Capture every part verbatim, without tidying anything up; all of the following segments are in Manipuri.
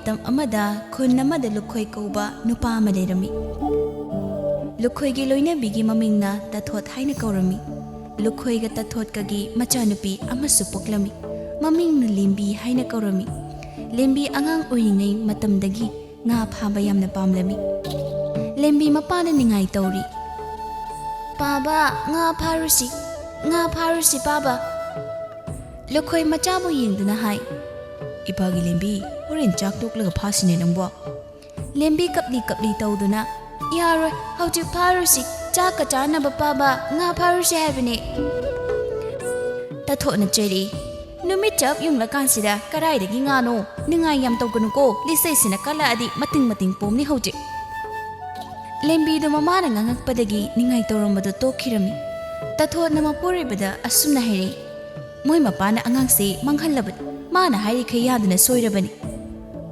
ꯃꯇꯝ ꯑꯃꯗ ꯈꯨꯟ ꯑꯃꯗ ꯂꯨꯈꯣꯏ ꯀꯧꯕ ꯅꯨꯄꯥ ꯑꯃ ꯂꯩꯔꯝꯃꯤ꯫ ꯂꯨꯈꯣꯏꯒꯤ ꯂꯣꯏꯅꯕꯤꯒꯤ ꯃꯃꯤꯡꯅ ꯇꯥꯊꯣꯠ ꯍꯥꯏꯅ ꯀꯧꯔꯝꯃꯤ꯫ ꯂꯨꯈꯣꯏꯒ ꯇꯥꯊꯣꯠꯀꯒꯤ ꯃꯆꯥꯅꯨꯄꯤ ꯑꯃꯁꯨ ꯄꯣꯛꯂꯝꯃꯤ꯫ ꯃꯃꯤꯡꯅ ꯂꯦꯝꯕꯤ ꯍꯥꯏꯅ ꯀꯧꯔꯝꯃꯤ꯫ ꯂꯦꯝꯕꯤ ꯑꯉꯥꯡ ꯑꯣꯏꯔꯤꯉꯩ ꯃꯇꯝꯗꯒꯤ ꯉꯥ ꯐꯥꯕ ꯌꯥꯝꯅ ꯄꯥꯝꯂꯝꯃꯤ꯫ ꯂꯦꯝꯕꯤ ꯃꯄꯥꯅ ꯅꯤꯡꯉꯥꯏ ꯇꯧꯔꯤ꯫ "ꯄꯥꯕ, ꯉꯥ ꯐꯥꯔꯨꯁꯤ, ꯉꯥ ꯐꯥꯔꯨꯁꯤ ꯄꯥꯕ꯫" ꯂꯨꯈꯣꯏ ꯃꯆꯥꯕꯨ ꯌꯦꯡꯗꯨꯅ ꯍꯥꯏ꯫ "ꯏꯄꯥꯒꯤ ꯂꯦꯝꯕꯤ, ꯍꯣꯔꯦꯟ ꯆꯥꯛ ꯇꯣꯛꯂꯒ ꯐꯥꯁꯤꯅꯦ ꯅꯪꯕꯣ꯫" ꯂꯦꯝꯕꯤ ꯀꯞꯂꯤ ꯀꯞꯂꯤ ꯇꯧꯗꯨꯅ, "ꯌꯥꯔꯣꯏ, ꯍꯧꯖꯤꯛ ꯐꯥꯔꯨꯁꯤ, ꯆꯥꯛꯀ ꯆꯥꯅꯕ ꯄꯥꯕ, ꯉꯥ ꯐꯥꯔꯨꯁꯤ ꯍꯥꯏꯕꯅꯦ꯫" ꯇꯥꯊꯣꯠꯅ ꯆꯩꯔꯛꯏ꯫ "ꯅꯨꯃꯤꯠ ꯆꯞ ꯌꯨꯡꯂꯀꯥꯟꯁꯤꯗ ꯀꯗꯥꯏꯗꯒꯤ ꯉꯥꯅꯣ? ꯅꯤꯡꯉꯥꯏ ꯌꯥꯝ ꯇꯧꯒꯅꯨꯀꯣ, ꯂꯤꯆꯩꯁꯤꯅ ꯀꯜꯂꯛꯑꯗꯤ ꯃꯇꯤꯡ ꯃꯇꯤꯡ ꯄꯣꯝꯅꯤ ꯍꯧꯖꯤꯛ꯫" ꯂꯦꯝꯕꯤꯗꯣ ꯃꯃꯥꯅ ꯉꯥꯡꯉꯛꯄꯗꯒꯤ ꯅꯤꯡꯉꯥꯏ ꯇꯧꯔꯝꯕꯗꯣ ꯇꯣꯛꯈꯤꯔꯝꯃꯤ꯫ ꯇꯥꯊꯣꯠꯅ ꯃꯄꯨꯔꯣꯏꯕꯗ ꯑꯁꯨꯝꯅ ꯍꯥꯏꯔꯛꯏ꯫ "ꯃꯣꯏ ꯃꯄꯥꯅ ꯑꯉꯥꯡꯁꯦ ꯃꯥꯡꯍꯜꯂꯕꯅꯤ, ꯃꯥꯅ ꯍꯥꯏꯔꯤꯈꯩ ꯌꯥꯗꯅ ꯁꯣꯏꯔꯕꯅꯤ꯫"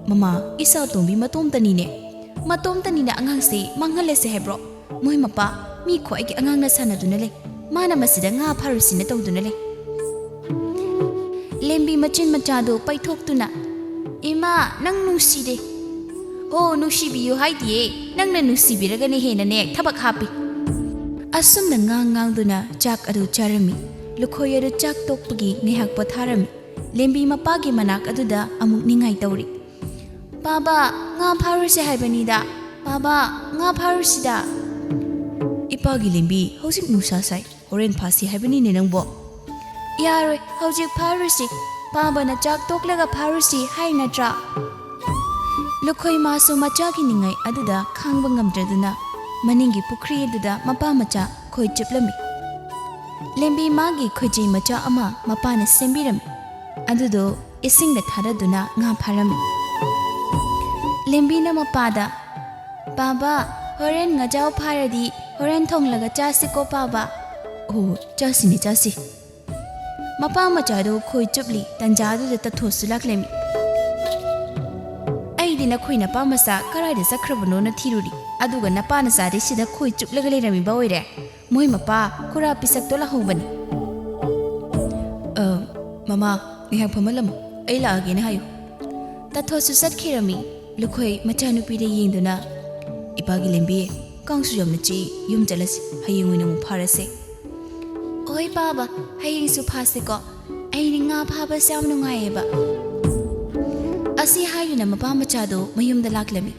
"ꯃꯃꯥ, ꯏꯆꯥ ꯑꯇꯣꯝꯕꯤ ꯃꯇꯣꯝꯇꯅꯤꯅꯦ, ꯃꯇꯣꯝꯇꯅꯤꯅ ꯑꯉꯥꯡꯁꯦ ꯃꯥꯡꯍꯜꯂꯁꯦ ꯍꯥꯏꯕ꯭ꯔꯣ? ꯃꯣꯏ ꯃꯄꯥ ꯃꯤ ꯈ꯭ꯋꯥꯏꯒꯤ ꯑꯉꯥꯡꯅ ꯁꯥꯟꯅꯗꯨꯅ ꯂꯩ, ꯃꯥꯅ ꯃꯁꯤꯗ ꯉꯥ ꯐꯥꯔꯨꯁꯤꯅ ꯇꯧꯗꯨꯅ ꯂꯩ꯫" ꯂꯦꯝꯕꯤ ꯃꯆꯤꯟ ꯃꯆꯥꯗꯨ ꯄꯩꯊꯣꯛꯇꯨꯅ, "ꯏꯃꯥ, ꯅꯪ ꯅꯨꯡꯁꯤꯗꯦ꯫" "ꯑꯣ, ꯅꯨꯡꯁꯤꯕꯤꯌꯨ ꯍꯥꯏꯗꯤꯌꯦ, ꯅꯪꯅ ꯅꯨꯡꯁꯤꯕꯤꯔꯒꯅ ꯍꯦꯟꯅꯅꯦ ꯊꯕꯛ ꯍꯥꯞꯄꯤ꯫" ꯑꯁꯨꯝꯅ ꯉꯥꯡ ꯉꯥꯡꯗꯨꯅ ꯆꯥꯛ ꯑꯗꯨ ꯆꯥꯔꯝꯃꯤ꯫ ꯂꯨꯈꯣꯏ ꯑꯗꯨ ꯆꯥꯛ ꯇꯣꯛꯄꯒꯤ ꯉꯥꯏꯍꯥꯛ ꯄꯣꯊꯥꯔꯝꯃꯤ꯫ ꯂꯦꯝꯕꯤ ꯃꯄꯥꯒꯤ ꯃꯅꯥꯛ ꯑꯗꯨꯗ ꯑꯃꯨꯛ ꯅꯤꯡꯉꯥꯏ ꯇꯧꯔꯤ꯫ "ꯄꯥꯕ, ꯉꯥ ꯐꯥꯔꯨꯁꯦ ꯍꯥꯏꯕꯅꯤꯗ꯫ ꯄꯥꯕ, ꯉꯥ ꯐꯥꯔꯨꯁꯤꯗ꯫" "ꯏꯄꯥꯒꯤ ꯂꯦꯝꯕꯤ, ꯍꯧꯖꯤꯛ ꯅꯨꯡꯁꯥ ꯁꯥꯏ, ꯍꯣꯔꯦꯟ ꯐꯥꯁꯤ ꯍꯥꯏꯕꯅꯤꯅꯦ ꯅꯪꯕꯣ꯫" "ꯌꯥꯔꯣꯏ, ꯍꯧꯖꯤꯛ ꯐꯥꯔꯨꯁꯤ, ꯄꯥꯕꯅ ꯆꯥꯛ ꯇꯣꯛꯂꯒ ꯐꯥꯔꯨꯁꯤ ꯍꯥꯏ ꯅꯠꯇ꯭ꯔꯥ?" ꯂꯨꯈꯣꯏ ꯃꯥꯁꯨ ꯃꯆꯥꯒꯤ ꯅꯤꯡꯉꯥꯏ ꯑꯗꯨꯗ ꯈꯥꯡꯕ ꯉꯝꯗ꯭ꯔꯗꯨꯅ ꯃꯅꯤꯡꯒꯤ ꯄꯨꯈ꯭ꯔꯤ ꯑꯗꯨꯗ ꯃꯄꯥ ꯃꯆꯥ ꯈꯣꯏ ꯆꯨꯞꯂꯝꯃꯤ꯫ ꯂꯦꯝꯕꯤ ꯃꯥꯒꯤ ꯈꯣꯏꯖꯩ ꯃꯆꯥ ꯑꯃ ꯃꯄꯥꯅ ꯁꯦꯝꯕꯤꯔꯝꯃꯤ꯫ ꯑꯗꯨꯗꯣ ꯏꯁꯤꯡꯗ ꯊꯥꯗꯗꯨꯅ ꯉꯥ ꯐꯥꯔꯝꯃꯤ꯫ ꯂꯦꯝꯕꯤꯅ ꯃꯄꯥꯗ, "ꯄꯥꯕ, ꯍꯣꯔꯦꯟ ꯉꯥꯖꯥꯎ ꯐꯥꯔꯗꯤ ꯍꯣꯔꯦꯟ ꯊꯣꯡꯂꯒ ꯆꯥꯁꯤꯀꯣ ꯄꯥꯕ꯫" "ꯑꯣ, ꯆꯥꯁꯤꯅꯦ, ꯆꯥꯁꯤ꯫" ꯃꯄꯥ ꯃꯆꯥꯗꯨ ꯈꯣꯏ ꯆꯨꯞꯂꯤ ꯇꯟꯖꯥꯗꯨꯗ ꯇꯥꯊꯣꯠꯁꯨ ꯂꯥꯛꯂꯝꯃꯤ꯫ "ꯑꯩꯗꯤ ꯅꯈꯣꯏ ꯅꯄꯥ ꯃꯆꯥ ꯀꯗꯥꯏꯗ ꯆꯠꯈ꯭ꯔꯕꯅꯣꯅ ꯊꯤꯔꯨꯔꯤ, ꯑꯗꯨꯒ ꯅꯄꯥ ꯅꯆꯥꯗꯤ ꯁꯤꯗ ꯈꯣꯏ ꯆꯨꯞꯂꯒ ꯂꯩꯔꯝꯃꯤꯕ ꯑꯣꯏꯔꯦ꯫ ꯃꯣꯏ ꯃꯄꯥ ꯈꯨꯔꯥ ꯄꯤꯁꯛꯇꯣ ꯂꯥꯛꯍꯧꯕꯅꯤ꯫" "ꯑ, ꯃꯃꯥ, ꯉꯥꯏꯍꯥꯛ ꯐꯝꯍꯜꯂꯝꯃꯨ, ꯑꯩ ꯂꯥꯛꯑꯒꯦꯅ ꯍꯥꯏꯌꯨ꯫" ꯇꯥꯊꯣꯠꯁꯨ ꯆꯠꯈꯤꯔꯝꯃꯤ꯫ ꯂꯨꯈꯣꯏ ꯃꯆꯥꯅꯨꯄꯤꯗ ꯌꯦꯡꯗꯨꯅ, "ꯏꯄꯥꯒꯤ ꯂꯦꯝꯕꯤ, ꯀꯥꯡꯁꯨ ꯌꯥꯝꯅ ꯆꯤꯛꯏ, ꯌꯨꯝ ꯆꯠꯂꯁꯤ, ꯍꯌꯦꯡ ꯑꯣꯏꯅ ꯑꯃꯨꯛ ꯐꯥꯔꯁꯦ꯫" "ꯍꯣꯏ ꯄꯥꯕ, ꯍꯌꯦꯡꯁꯨ ꯐꯥꯁꯦꯀꯣ꯫ ꯑꯩꯗꯤ ꯉꯥ ꯐꯥꯕꯁꯦ ꯌꯥꯝ ꯅꯨꯡꯉꯥꯏꯌꯦꯕ꯫" ꯑꯁꯤ ꯍꯥꯏꯗꯨꯅ ꯃꯄꯥ ꯃꯆꯥꯗꯣ ꯃꯌꯨꯝꯗ ꯂꯥꯛꯂꯝꯃꯤ꯫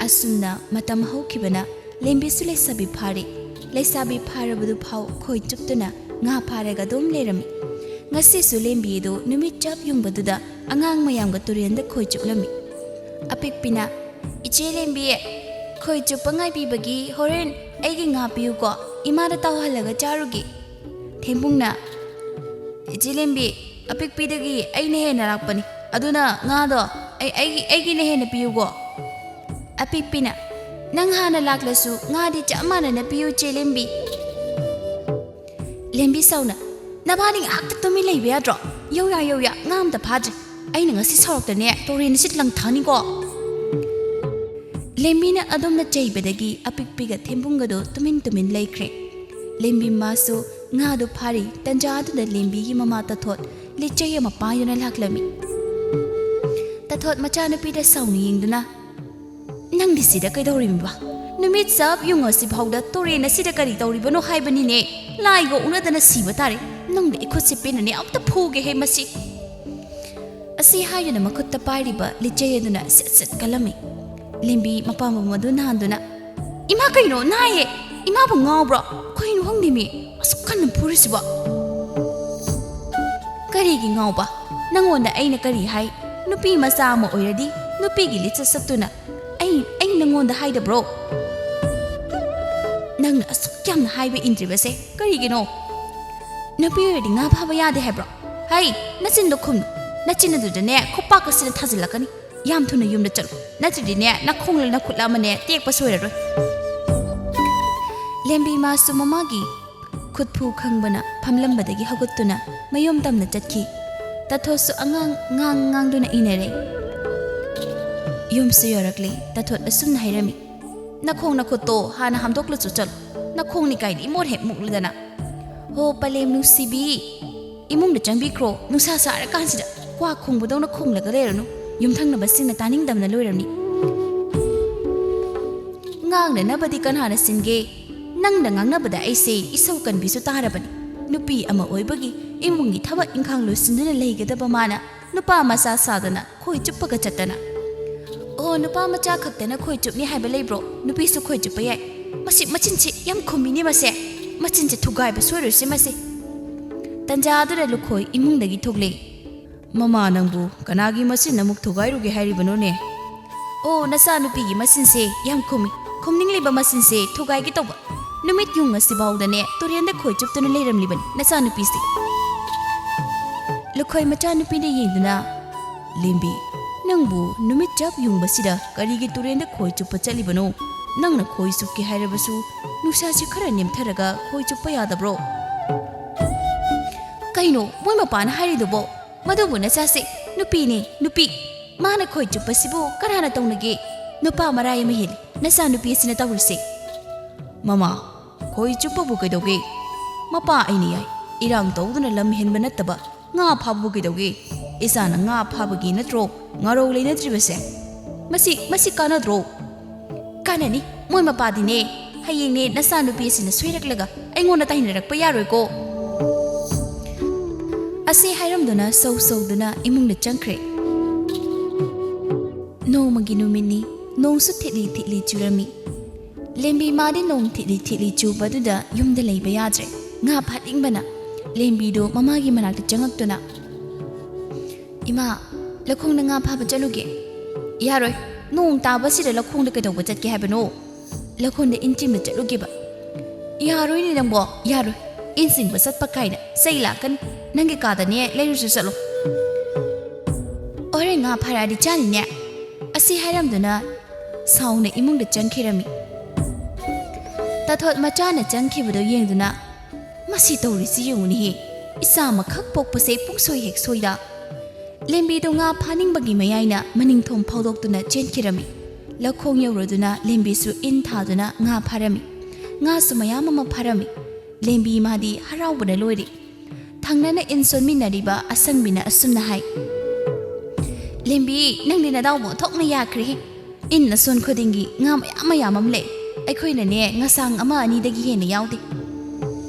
ꯑꯁꯨꯝꯅ ꯃꯇꯝ ꯍꯧꯈꯤꯕꯅ ꯂꯦꯝꯕꯤꯁꯨ ꯂꯩꯁꯥꯕꯤ ꯐꯥꯔꯦ꯫ ꯂꯩꯁꯥꯕꯤ ꯐꯥꯔꯕꯗꯨ ꯐꯥꯎ ꯈꯣꯏ ꯆꯨꯞꯇꯨꯅ ꯉꯥ ꯐꯥꯔꯒ ꯑꯗꯨꯝ ꯂꯩꯔꯝꯃꯤ꯫ ꯉꯁꯤꯁꯨ ꯂꯦꯝꯕꯤ ꯑꯗꯨ ꯅꯨꯃꯤꯠ ꯆꯞ ꯌꯨꯡꯕꯗꯨꯗ ꯑꯉꯥꯡ ꯃꯌꯥꯝꯒ ꯇꯨꯔꯦꯜꯗ ꯈꯣꯏ ꯆꯨꯞꯂꯝꯃꯤ꯫ ꯑꯄꯤꯛꯄꯤꯅ, "ꯏꯆꯦ ꯂꯦꯝꯕꯤ, ꯈꯣꯏ ꯆꯨꯞꯄ ꯉꯥꯏꯕꯤꯕꯒꯤ ꯍꯣꯔꯦꯟ ꯑꯩꯒꯤ ꯉꯥ ꯄꯤꯌꯨꯀꯣ, ꯏꯃꯥꯗ ꯇꯥꯎꯍꯜꯂꯒ ꯆꯥꯔꯨꯒꯦ꯫" ꯊꯦꯝꯕꯨꯡꯅ, "ꯏꯆꯦ ꯂꯦꯝꯕꯤ, ꯑꯄꯤꯛꯄꯤꯗꯒꯤ ꯑꯩꯅ ꯍꯦꯟꯅ ꯂꯥꯛꯄꯅꯤ, ꯑꯗꯨꯅ ꯉꯥꯗꯣ ꯑꯩ, ꯑꯩꯒꯤ, ꯑꯩꯒꯤꯅ ꯍꯦꯟꯅ ꯄꯤꯌꯨꯀꯣ꯫" ꯑꯄꯤꯛꯄꯤꯅ, "ꯅꯪ ꯍꯥꯟꯅ ꯂꯥꯛꯂꯁꯨ ꯉꯥꯗꯤ ꯆꯞ ꯃꯥꯟꯅꯅ ꯄꯤꯌꯨ, ꯆꯦ ꯂꯦꯝꯕꯤ꯫" ꯂꯦꯝꯕꯤ ꯁꯥꯎꯅ, "ꯅꯕꯥꯅꯤ ꯉꯥꯏꯍꯥꯛꯇ ꯇꯨꯃꯤꯟ ꯂꯩꯕ ꯌꯥꯗ꯭ꯔꯣ? ꯌꯧꯌꯥ, ꯌꯧꯌꯥ, ꯉꯥ ꯑꯝꯇ ꯐꯥꯗ꯭ꯔꯦ꯫ ꯑꯩꯅ ꯉꯁꯤ ꯁꯥꯎꯔꯛꯇꯅꯦ ꯇꯨꯔꯦꯟ ꯑꯁꯤꯗ ꯂꯪꯊꯅꯤꯀꯣ꯫" ꯂꯦꯝꯕꯤꯅ ꯑꯗꯨꯝꯅ ꯆꯩꯕꯗꯒꯤ ꯑꯄꯤꯛꯄꯤꯒ ꯊꯦꯝꯕꯨꯡꯒꯗꯣ ꯇꯨꯃꯤꯟ ꯇꯨꯃꯤꯟ ꯂꯩꯈ꯭ꯔꯦ꯫ ꯂꯦꯝꯕꯤ ꯃꯥꯁꯨ ꯉꯥꯗꯨ ꯐꯥꯔꯤ ꯇꯟꯖꯥꯗꯨꯗ ꯂꯦꯝꯕꯤꯒꯤ ꯃꯃꯥ ꯇꯥꯊꯣꯠ ꯂꯤꯆꯩ ꯑꯃ ꯄꯥꯏꯗꯨꯅ ꯂꯥꯛꯂꯝꯃꯤ꯫ ꯇꯥꯊꯣꯠ ꯃꯆꯥꯅꯨꯄꯤꯗ ꯁꯥꯎꯅ ꯌꯦꯡꯗꯨꯅ, "ꯅꯪꯗꯤ ꯁꯤꯗ ꯀꯩꯗꯧꯔꯤꯕ? ꯅꯨꯃꯤꯠ ꯆꯞ ꯌꯨꯡꯉꯁꯤ ꯐꯥꯎꯗ ꯇꯨꯔꯦꯟ ꯑꯁꯤꯗ ꯀꯔꯤ ꯇꯧꯔꯤꯕꯅꯣ ꯍꯥꯏꯕꯅꯤꯅꯦ꯫ ꯂꯥꯏꯒ ꯎꯅꯗꯅ ꯁꯤꯕ ꯇꯥꯔꯦ꯫ ꯅꯪꯗꯤ ꯑꯩꯈꯨꯠꯁꯦ ꯄꯦꯟꯅꯅꯦ ꯑꯝꯇ ꯐꯨꯒꯦ ꯍꯦ ꯃꯁꯤ꯫" ꯑꯁꯤ ꯍꯥꯏꯗꯨꯅ ꯃꯈꯨꯠꯇ ꯄꯥꯏꯔꯤꯕ ꯂꯤꯆꯩ ꯑꯗꯨꯅ ꯁꯦꯠ ꯁꯦꯠ ꯀꯜꯂꯝꯃꯤ꯫ ꯂꯦꯝꯕꯤ ꯃꯄꯥꯝꯕꯣꯝ ꯑꯗꯨ ꯅꯥꯟꯗꯨꯅ, "ꯏꯃꯥ, ꯀꯩꯅꯣ? ꯅꯥꯏꯌꯦ! ꯏꯃꯥꯕꯨ ꯉꯥꯎꯕ꯭ꯔꯣ? ꯀꯩꯅꯣ ꯈꯪꯗꯦꯃꯤ, ꯑꯁꯨꯛ ꯀꯟꯅ ꯐꯨꯔꯤꯁꯤꯕꯣ?" "ꯀꯔꯤꯒꯤ ꯉꯥꯎꯕ? ꯅꯪꯉꯣꯟꯗ ꯑꯩꯅ ꯀꯔꯤ ꯍꯥꯏ? ꯅꯨꯄꯤ ꯃꯆꯥ ꯑꯃ ꯑꯣꯏꯔꯗꯤ ꯅꯨꯄꯤꯒꯤ ꯂꯤꯆꯠ ꯆꯠꯇꯨꯅ ꯑꯩ, ꯑꯩ ꯅꯪꯉꯣꯟꯗ ꯍꯥꯏꯗꯕ꯭ꯔꯣ? ꯅꯪꯅ ꯑꯁꯨꯛ ꯌꯥꯝꯅ ꯍꯥꯏꯕ ꯏꯟꯗ꯭ꯔꯤꯕꯁꯦ ꯀꯔꯤꯒꯤꯅꯣ? ꯅꯨꯄꯤ ꯑꯣꯏꯔꯗꯤ ꯉꯥ ꯐꯥꯕ ꯌꯥꯗꯦ ꯍꯥꯏꯕ꯭ꯔꯣ? ꯍꯩ, ꯅꯆꯤꯟꯗꯣ ꯈꯨꯝ꯫ ꯅꯆꯤꯟ ꯑꯗꯨꯗꯅꯦ ꯈꯨꯄꯥꯛ ꯑꯁꯤꯅ ꯊꯥꯖꯤꯜꯂꯛꯀꯅꯤ꯫ ꯌꯥꯝ ꯊꯨꯅ ꯌꯨꯝꯗ ꯆꯠꯂꯨ, ꯅꯠꯇ꯭ꯔꯗꯤꯅꯦ ꯅꯈꯣꯡꯂ ꯅꯈꯨꯠꯂ ꯑꯃꯅꯦ ꯇꯦꯛꯄ ꯁꯣꯏꯔꯔꯣꯏ꯫" ꯂꯦꯝꯕꯤ ꯃꯥꯁꯨ ꯃꯃꯥꯒꯤ ꯈꯨꯠꯐꯨ ꯈꯪꯕꯅ ꯐꯝꯂꯝꯕꯗꯒꯤ ꯍꯧꯒꯠꯇꯨꯅ ꯃꯌꯨꯝ ꯇꯝꯅ ꯆꯠꯈꯤ꯫ ꯇꯥꯊꯣꯠꯁꯨ ꯑꯉꯥꯡ ꯉꯥꯡ ꯉꯥꯡꯗꯨꯅ ꯏꯟꯅꯔꯦ꯫ ꯌꯨꯝꯁꯨ ꯌꯧꯔꯛꯂꯦ꯫ ꯇꯥꯊꯣꯠ ꯑꯁꯨꯝꯅ ꯍꯥꯏꯔꯝꯃꯤ, "ꯅꯈꯣꯡ ꯅꯈꯨꯠꯇꯣ ꯍꯥꯟꯅ ꯍꯥꯝꯗꯣꯛꯂꯨꯆꯣ ꯆꯠꯂꯨ꯫ ꯅꯈꯣꯡ ꯅꯤꯀꯥꯏꯗꯤ ꯏꯃꯣꯠ ꯍꯦꯛ ꯃꯣꯠꯂꯗꯅ꯫ ꯍꯣ ꯄꯂꯦꯝ ꯅꯨꯡꯁꯤꯕꯤ, ꯏꯃꯨꯡꯗ ꯆꯪꯕꯤꯈ꯭ꯔꯣ꯫ ꯅꯨꯡꯁꯥ ꯁꯥꯔꯀꯥꯟꯁꯤꯗ ꯀ꯭ꯋꯥ ꯈꯣꯡꯕꯗꯧꯅ ꯈꯣꯡꯂꯒ ꯂꯩꯔꯅꯨ꯫ ꯌꯨꯝꯊꯪꯅꯕꯁꯤꯡꯅ ꯇꯥꯅꯤꯡꯗꯕꯅ ꯂꯣꯏꯔꯝꯅꯤ꯫ ꯉꯥꯡꯅꯅꯕꯗꯤ ꯀꯅꯥꯅ ꯁꯤꯟꯒꯦ? ꯅꯪꯅ ꯉꯥꯡꯅꯕꯗ ꯑꯩꯁꯦ ꯏꯁꯧ ꯀꯟꯕꯤꯁꯨ ꯇꯥꯔꯕꯅꯤ꯫ ꯅꯨꯄꯤ ꯑꯃ ꯑꯣꯏꯕꯒꯤ ꯏꯃꯨꯡꯒꯤ ꯊꯕꯛ ꯏꯪꯈꯥꯡ ꯂꯣꯏꯁꯤꯟꯗꯨꯅ ꯂꯩꯒꯗꯕ ꯃꯥꯅ ꯅꯨꯄꯥ ꯃꯆꯥ ꯁꯥꯗꯅ ꯈꯣꯏ ꯆꯨꯞꯄꯒ ꯆꯠꯇꯅ꯫ ꯑꯣ, ꯅꯨꯄꯥ ꯃꯆꯥ ꯈꯛꯇꯅ ꯈꯣꯏ ꯆꯨꯞꯅꯤ ꯍꯥꯏꯕ ꯂꯩꯕ꯭ꯔꯣ? ꯅꯨꯄꯤꯁꯨ ꯈꯣꯏ ꯆꯨꯞꯄ ꯌꯥꯏ꯫ ꯃꯁꯤ ꯃꯆꯤꯟꯁꯤ ꯌꯥꯝ ꯈꯨꯝꯃꯤꯅꯦ ꯃꯁꯦ꯫ ꯃꯆꯤꯟꯁꯦ ꯊꯨꯒꯥꯏꯕ ꯁꯣꯏꯔꯣꯏꯁꯦ ꯃꯁꯦ꯫ ꯇꯟꯖꯥ ꯑꯗꯨꯗ ꯂꯨꯈꯣꯏ ꯏꯃꯨꯡꯗꯒꯤ ꯊꯣꯛꯂꯛꯏ꯫ "ꯃꯃꯥ, ꯅꯪꯕꯨ ꯀꯅꯥꯒꯤ ꯃꯆꯤꯟ ꯑꯃꯨꯛ ꯊꯨꯒꯥꯏꯔꯨꯒꯦ ꯍꯥꯏꯔꯤꯕꯅꯣꯅꯦ?" "ꯑꯣ, ꯅꯆꯥꯅꯨꯄꯤꯒꯤ ꯃꯆꯤꯟꯁꯦ ꯌꯥꯝ ꯈꯨꯝꯃꯤ꯫ ꯈꯨꯝꯅꯤꯡꯂꯤꯕ ꯃꯆꯤꯟꯁꯦ ꯊꯨꯒꯥꯏꯒꯦ ꯇꯧꯕ꯫ ꯅꯨꯃꯤꯠ ꯌꯨꯡ ꯑꯁꯤꯐꯥꯎꯗꯅꯦ ꯇꯨꯔꯦꯟꯗ ꯈꯣꯏ ꯆꯨꯞꯇꯨꯅ ꯂꯩꯔꯝꯂꯤꯕꯅꯤ ꯅꯆꯥꯅꯨꯄꯤꯁꯦ꯫" ꯂꯨꯈꯣꯏ ꯃꯆꯥꯅꯨꯄꯤꯗ ꯌꯦꯡꯗꯨꯅ, "ꯂꯦꯝꯕꯤ, ꯅꯪꯕꯨ ꯅꯨꯃꯤꯠ ꯆꯞ ꯌꯨꯡꯕꯁꯤꯗ ꯀꯔꯤꯒꯤ ꯇꯨꯔꯦꯟꯗ ꯈꯣꯏ ꯆꯨꯞꯄ ꯆꯠꯂꯤꯕꯅꯣ? ꯅꯪꯅ ꯈꯣꯏ ꯆꯨꯞꯀꯦ ꯍꯥꯏꯔꯕꯁꯨ ꯅꯨꯡꯁꯥꯁꯤ ꯈꯔ ꯅꯦꯝꯊꯔꯒ ꯈꯣꯏ ꯆꯨꯞꯄ ꯌꯥꯗꯕ꯭ꯔꯣ?" "ꯀꯩꯅꯣ ꯃꯣꯏ ꯃꯄꯥꯅ ꯍꯥꯏꯔꯤꯗꯨꯕꯣ? ꯃꯗꯨꯕꯨ ꯅꯆꯥꯁꯤ ꯅꯨꯄꯤꯅꯦ, ꯅꯨꯄꯤ꯫ ꯃꯥꯅ ꯈꯣꯏ ꯆꯨꯞꯄꯁꯤꯕꯨ ꯀꯅꯥꯅ ꯇꯧꯅꯒꯦ? ꯅꯨꯄꯥ ꯃꯔꯥꯏ ꯑꯃ ꯍꯦꯜꯂꯤ ꯅꯆꯥꯅꯨꯄꯤ ꯑꯁꯤꯅ ꯇꯧꯔꯤꯁꯦ꯫" "ꯃꯃꯥ, ꯈꯣꯏ ꯆꯨꯞꯄꯕꯨ ꯀꯩꯗꯧꯒꯦ? ꯃꯄꯥ ꯑꯩꯅ ꯌꯥꯏ꯫ ꯏꯔꯥꯡ ꯇꯧꯗꯨꯅ ꯂꯝ ꯍꯦꯟꯕ ꯅꯠꯇꯕ ꯉꯥ ꯐꯥꯕꯕꯨ ꯀꯩꯗꯧꯒꯦ? ꯏꯆꯥꯅ ꯉꯥ ꯐꯥꯕꯒꯤ ꯅꯠꯇ꯭ꯔꯣ ꯉꯥꯔꯧ ꯂꯩꯅꯗ꯭ꯔꯤꯕꯁꯦ? ꯃꯁꯤ, ꯃꯁꯤ ꯀꯥꯟꯅꯗ꯭ꯔꯣ?" "ꯀꯥꯟꯅꯅꯤ꯫ ꯃꯣꯏ ꯃꯄꯥꯗꯤꯅꯦ, ꯍꯌꯦꯡꯅꯦ ꯅꯆꯥꯅꯨꯄꯤ ꯑꯁꯤꯅ ꯁꯣꯏꯔꯛꯂꯒ ꯑꯩꯉꯣꯟꯗ ꯇꯥꯏꯅꯔꯛꯄ ꯌꯥꯔꯣꯏꯀꯣ꯫" ꯑꯁꯤ ꯍꯥꯏꯔꯝꯗꯨꯅ ꯁꯧ ꯁꯧꯗꯨꯅ ꯏꯃꯨꯡꯗ ꯆꯪꯈ꯭ꯔꯦ꯫ ꯅꯣꯡꯃꯒꯤ ꯅꯨꯃꯤꯠꯅꯤ꯫ ꯅꯣꯡꯁꯨ ꯊꯤꯠꯂꯤ ꯊꯤꯠꯂꯤ ꯆꯨꯔꯝꯃꯤ꯫ ꯂꯦꯝꯕꯤ ꯃꯥꯗꯤ ꯅꯣꯡ ꯊꯤꯠꯂꯤ ꯊꯤꯠꯂꯤ ꯆꯨꯕꯗꯨꯗ ꯌꯨꯝꯗ ꯂꯩꯕ ꯌꯥꯗ꯭ꯔꯦ꯫ ꯉꯥ ꯐꯥꯅꯤꯡꯕꯅ꯫ ꯂꯦꯝꯕꯤꯗꯨ ꯃꯃꯥꯒꯤ ꯃꯅꯥꯛꯇ ꯆꯪꯉꯛꯇꯨꯅ, "ꯏꯃꯥ, ꯂꯧꯈꯣꯡꯗ ꯉꯥ ꯐꯥꯕ ꯆꯠꯂꯨꯒꯦ꯫" "ꯌꯥꯔꯣꯏ, ꯅꯣꯡ ꯇꯥꯕꯁꯤꯗ ꯂꯧꯈꯣꯡꯗ ꯀꯩꯗꯧꯕ ꯆꯠꯀꯦ ꯍꯥꯏꯕꯅꯣ? ꯂꯧꯈꯣꯡꯗ ꯏꯟ ꯆꯤꯡꯕ ꯆꯠꯂꯨꯒꯦꯕ꯫" "ꯌꯥꯔꯣꯏꯅꯦ ꯅꯪꯕꯣ, ꯌꯥꯔꯣꯏ꯫ ꯏꯟ ꯆꯤꯡꯕ ꯆꯠꯄ ꯀꯥꯏꯅ ꯆꯩ ꯂꯥꯛꯀꯅꯤ꯫ ꯅꯪꯒꯤ ꯀꯥꯗꯅꯦ ꯂꯩꯔꯨꯁꯤ ꯆꯠꯂꯣ꯫ ꯍꯣꯔꯦꯟ ꯉꯥ ꯐꯥꯔꯛꯑꯗꯤ ꯆꯥꯅꯤꯅꯦ꯫" ꯑꯁꯤ ꯍꯥꯏꯔꯝꯗꯨꯅ ꯁꯥꯎꯅ ꯏꯃꯨꯡꯗ ꯆꯪꯈꯤꯔꯝꯃꯤ꯫ ꯇꯥꯊꯣꯠ ꯃꯆꯥꯅ ꯆꯪꯈꯤꯕꯗꯨ ꯌꯦꯡꯗꯨꯅ, "ꯃꯁꯤ ꯇꯧꯔꯤꯁꯤ ꯌꯦꯡꯉꯨꯅꯦꯍꯦ, ꯏꯆꯥ ꯑꯃꯈꯛ ꯄꯣꯛꯄꯁꯦ ꯄꯨꯡꯁꯣꯏ ꯍꯦꯛ ꯁꯣꯏꯗ꯫" ꯂꯦꯝꯕꯤꯗꯨ ꯉꯥ ꯐꯥꯅꯤꯡꯕꯒꯤ ꯃꯌꯥꯏꯅ ꯃꯅꯤꯡ ꯊꯣꯡ ꯐꯥꯎꯗꯣꯛꯇꯨꯅ ꯆꯦꯟꯈꯤꯔꯝꯃꯤ꯫ ꯂꯧꯈꯣꯡ ꯌꯧꯔꯗꯨꯅ ꯂꯦꯝꯕꯤꯁꯨ ꯏꯟ ꯊꯥꯗꯨꯅ ꯉꯥ ꯐꯥꯔꯝꯃꯤ꯫ ꯉꯥꯁꯨ ꯃꯌꯥꯝ ꯑꯃ ꯐꯥꯔꯝꯃꯤ꯫ ꯂꯦꯝꯕꯤ ꯃꯥꯗꯤ ꯍꯔꯥꯎꯕꯅ ꯂꯣꯏꯔꯦ꯫ ꯊꯪꯅꯅ ꯏꯟ ꯁꯣꯟꯃꯤꯟꯅꯔꯤꯕ ꯑꯁꯪꯕꯤꯅ ꯑꯁꯨꯝꯅ ꯍꯥꯏ, "ꯂꯦꯝꯕꯤ, ꯅꯪꯗꯤ ꯅꯗꯥꯎꯕꯨ ꯑꯣꯟꯊꯣꯛꯅ ꯌꯥꯈ꯭ꯔꯦꯍꯦ꯫ ꯏꯟ ꯑꯁꯣꯟ ꯈꯨꯗꯤꯡꯒꯤ ꯉꯥ ꯃꯌꯥꯝ ꯃꯌꯥꯝ ꯑꯃ ꯂꯩ꯫ ꯑꯩꯈꯣꯏꯅꯅꯦ ꯉꯁꯥꯡ ꯑꯃ ꯑꯅꯤꯗꯒꯤ ꯍꯦꯟꯅ ꯌꯥꯎꯗꯦ꯫"